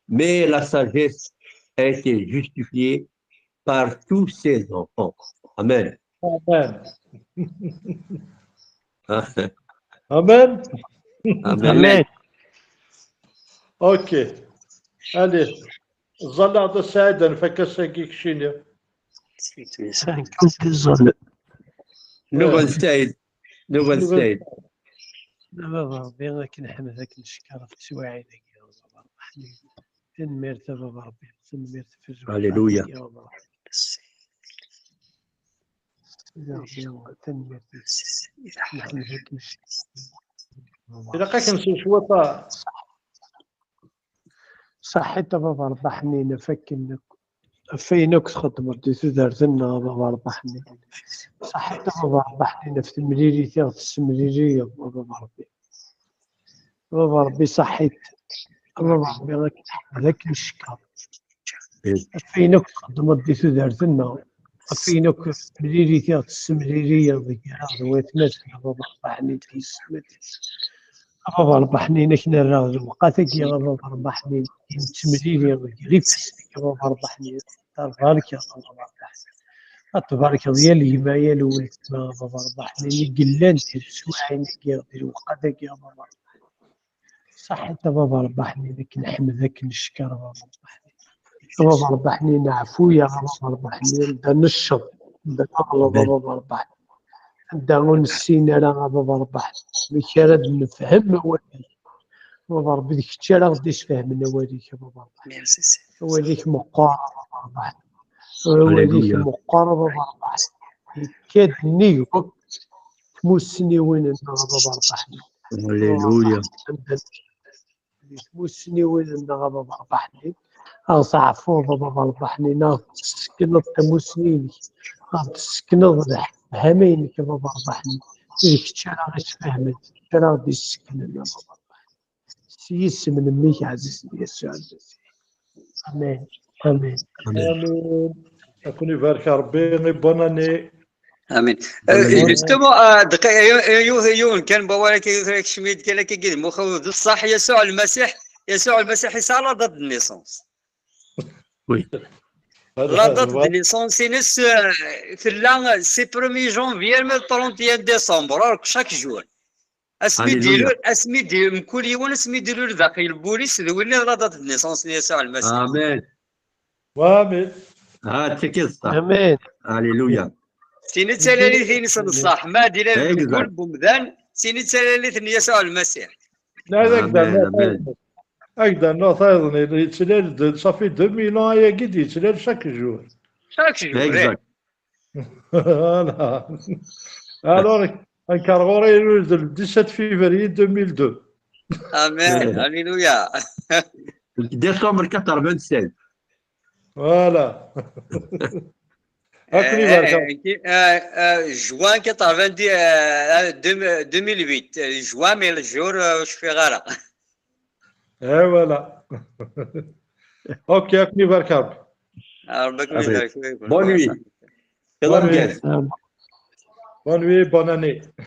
Mais la sagesse a été justifiée par tous ses enfants. Amen. Amen. Amen. Amen. Ok. Allez. Ẓẓalleɣ-d a Saɛid, ad nfak ass-agi keččini. Nuɣal Saɛid. Nuɣal Saɛid. A baba Ṛebbi, ad k-nḥemd, ad k-neckeṛ ɣef teswiɛin-agi, a baba Ṛebbi. Tanemmirt a baba Ṛebbi, tanemmirt ɣef tazwara. Alleluia. Tanemmirt. Nḥemd-ik. Ilaq ad k-nsew cwiṭ. Saḥit a baba Ṛebbi ḥnin, ɣef akken akk, ɣef ayen akk txeddmeḍ di tudert-nneɣ a baba Ṛebbi ḥnin. Saḥit a baba Ṛebbi ḥnin ɣef temlilit i ɣ-tessemliliyeḍ a baba Ṛebbi. A baba Ṛebbi saḥit. A baba Ṛebbi ad k-neckeṛ ɣef ayen akk txeddmeḍ di tudert-nneɣ, ɣef ayen akk temlilit i ɣ-tessemliliyeḍ gar-aɣ d watmaten, a baba Ṛebbi ḥnin, a baba Ṛebbi ḥnin, ad k-nerr lewqat-agi a baba Ṛebbi ḥnin, i nettemlili gar ifassen-ik a baba Ṛebbi ḥnin. Ad tbarkeḍ a baba Ṛebbi ḥnin. Ad tbarkeḍ yal gma, yal weltma a baba Ṛebbi ḥnin, i yellan di teswiɛin-agi, di lewqat-agi a baba Ṛebbi ḥnin. Saḥit a baba Ṛebbi ḥnin, ad k-nḥemd, ad k-neckeṛ a baba Ṛebbi ḥnin. A baba Ṛebbi ḥnin, ɛfu-yaɣ a baba Ṛebbi ḥnin, anda necceḍ, anda neɣleḍ a baba Ṛebbi ḥnin, anda ur nessin ara a baba Ṛebbi ḥnin amek ara d-nefhem awal-ik. A baba Ṛebbi, d kečč ara ɣ-d-isfehmen awal-ik a baba Ṛebbi ḥnin. Awal-ik meqqer a baba Ṛebbi ḥnin. Awal-ik meqqer a baba Ṛebbi ḥnin. Yekka-d nnig wakk tmussniwin-nneɣ a baba rrbeḥ-nni. Alléluia. Di tmussniwin-nneɣ a baba rrbeḥ-nni, ad ɣ-teɛfuḍ a baba rrbeḥ-nni, neɣ tessekneḍ tamussni-inek, neɣ tessekneḍ lefhama-inek a baba rrbeḥ-nni. D kečč ara ɣ-isfehmen, d kečč ara ɣ-d-isseknen a baba rrbeḥ-nni. S yisem n mmi-k ɛzizen Yasuɛ Lmasiḥ. Amen. Amen. Amin. Ad ken-ibarek Ṛebbi, et bonne année. Amin. Euh, justement, euh, دقيقة، يو- يو- يو- كان بابا كي- كي- كشميد كان كي قيد مخو د الصح يسوع المسيح. يسوع المسيح يسعى la date de naissance. Oui. La date de naissance, c'est le- c'est le premier janvier, mais le trente et un décembre, alors que chaque jour. Asmi Alléluia. d-ilul, asmi d-, mkul yiwen asmi d-ilul daxel lbulis d win la date de naissance n Yasuɛ Lmasiḥ. Amen. Amin. Ah, c'est ça. Amen. Alléluia. Tin i d talalit-ines n ṣṣeḥ, ma d-ilal deg Exact. wul n umdan, tin i d talalit n Yasuɛ Lmasiḥ. Ad ak-d-rnuɣ Amen. tayeḍ-, ad ak-d-rnuɣ tayeḍ-nni, yettlal-d, ça fait deux mille ans ayagi d-yettlal chaque jour. Chaque jour, eh. Exact. Voilà. Alors, nekk ar ɣur-i ilul d le dix-sept février deux mille deux. Amen, alléluia. Décembre quatre-vingt-seize. Voilà. Ad ken-ibarek. Eh, eh, eh, eh, juin quatre-vingt-dix, eh, eh, deux- deux mille huit, eh, juin, mais le jour, eh, ur cfiɣ ara. Eh, voilà. Ok, ad ken-ibarek Ṛebbi. Ah, Ṛebbi ad ken Amin. Ibarek, oui, Bonne nuit. oui. Bonne nuit. Bonne nuit, bonne année.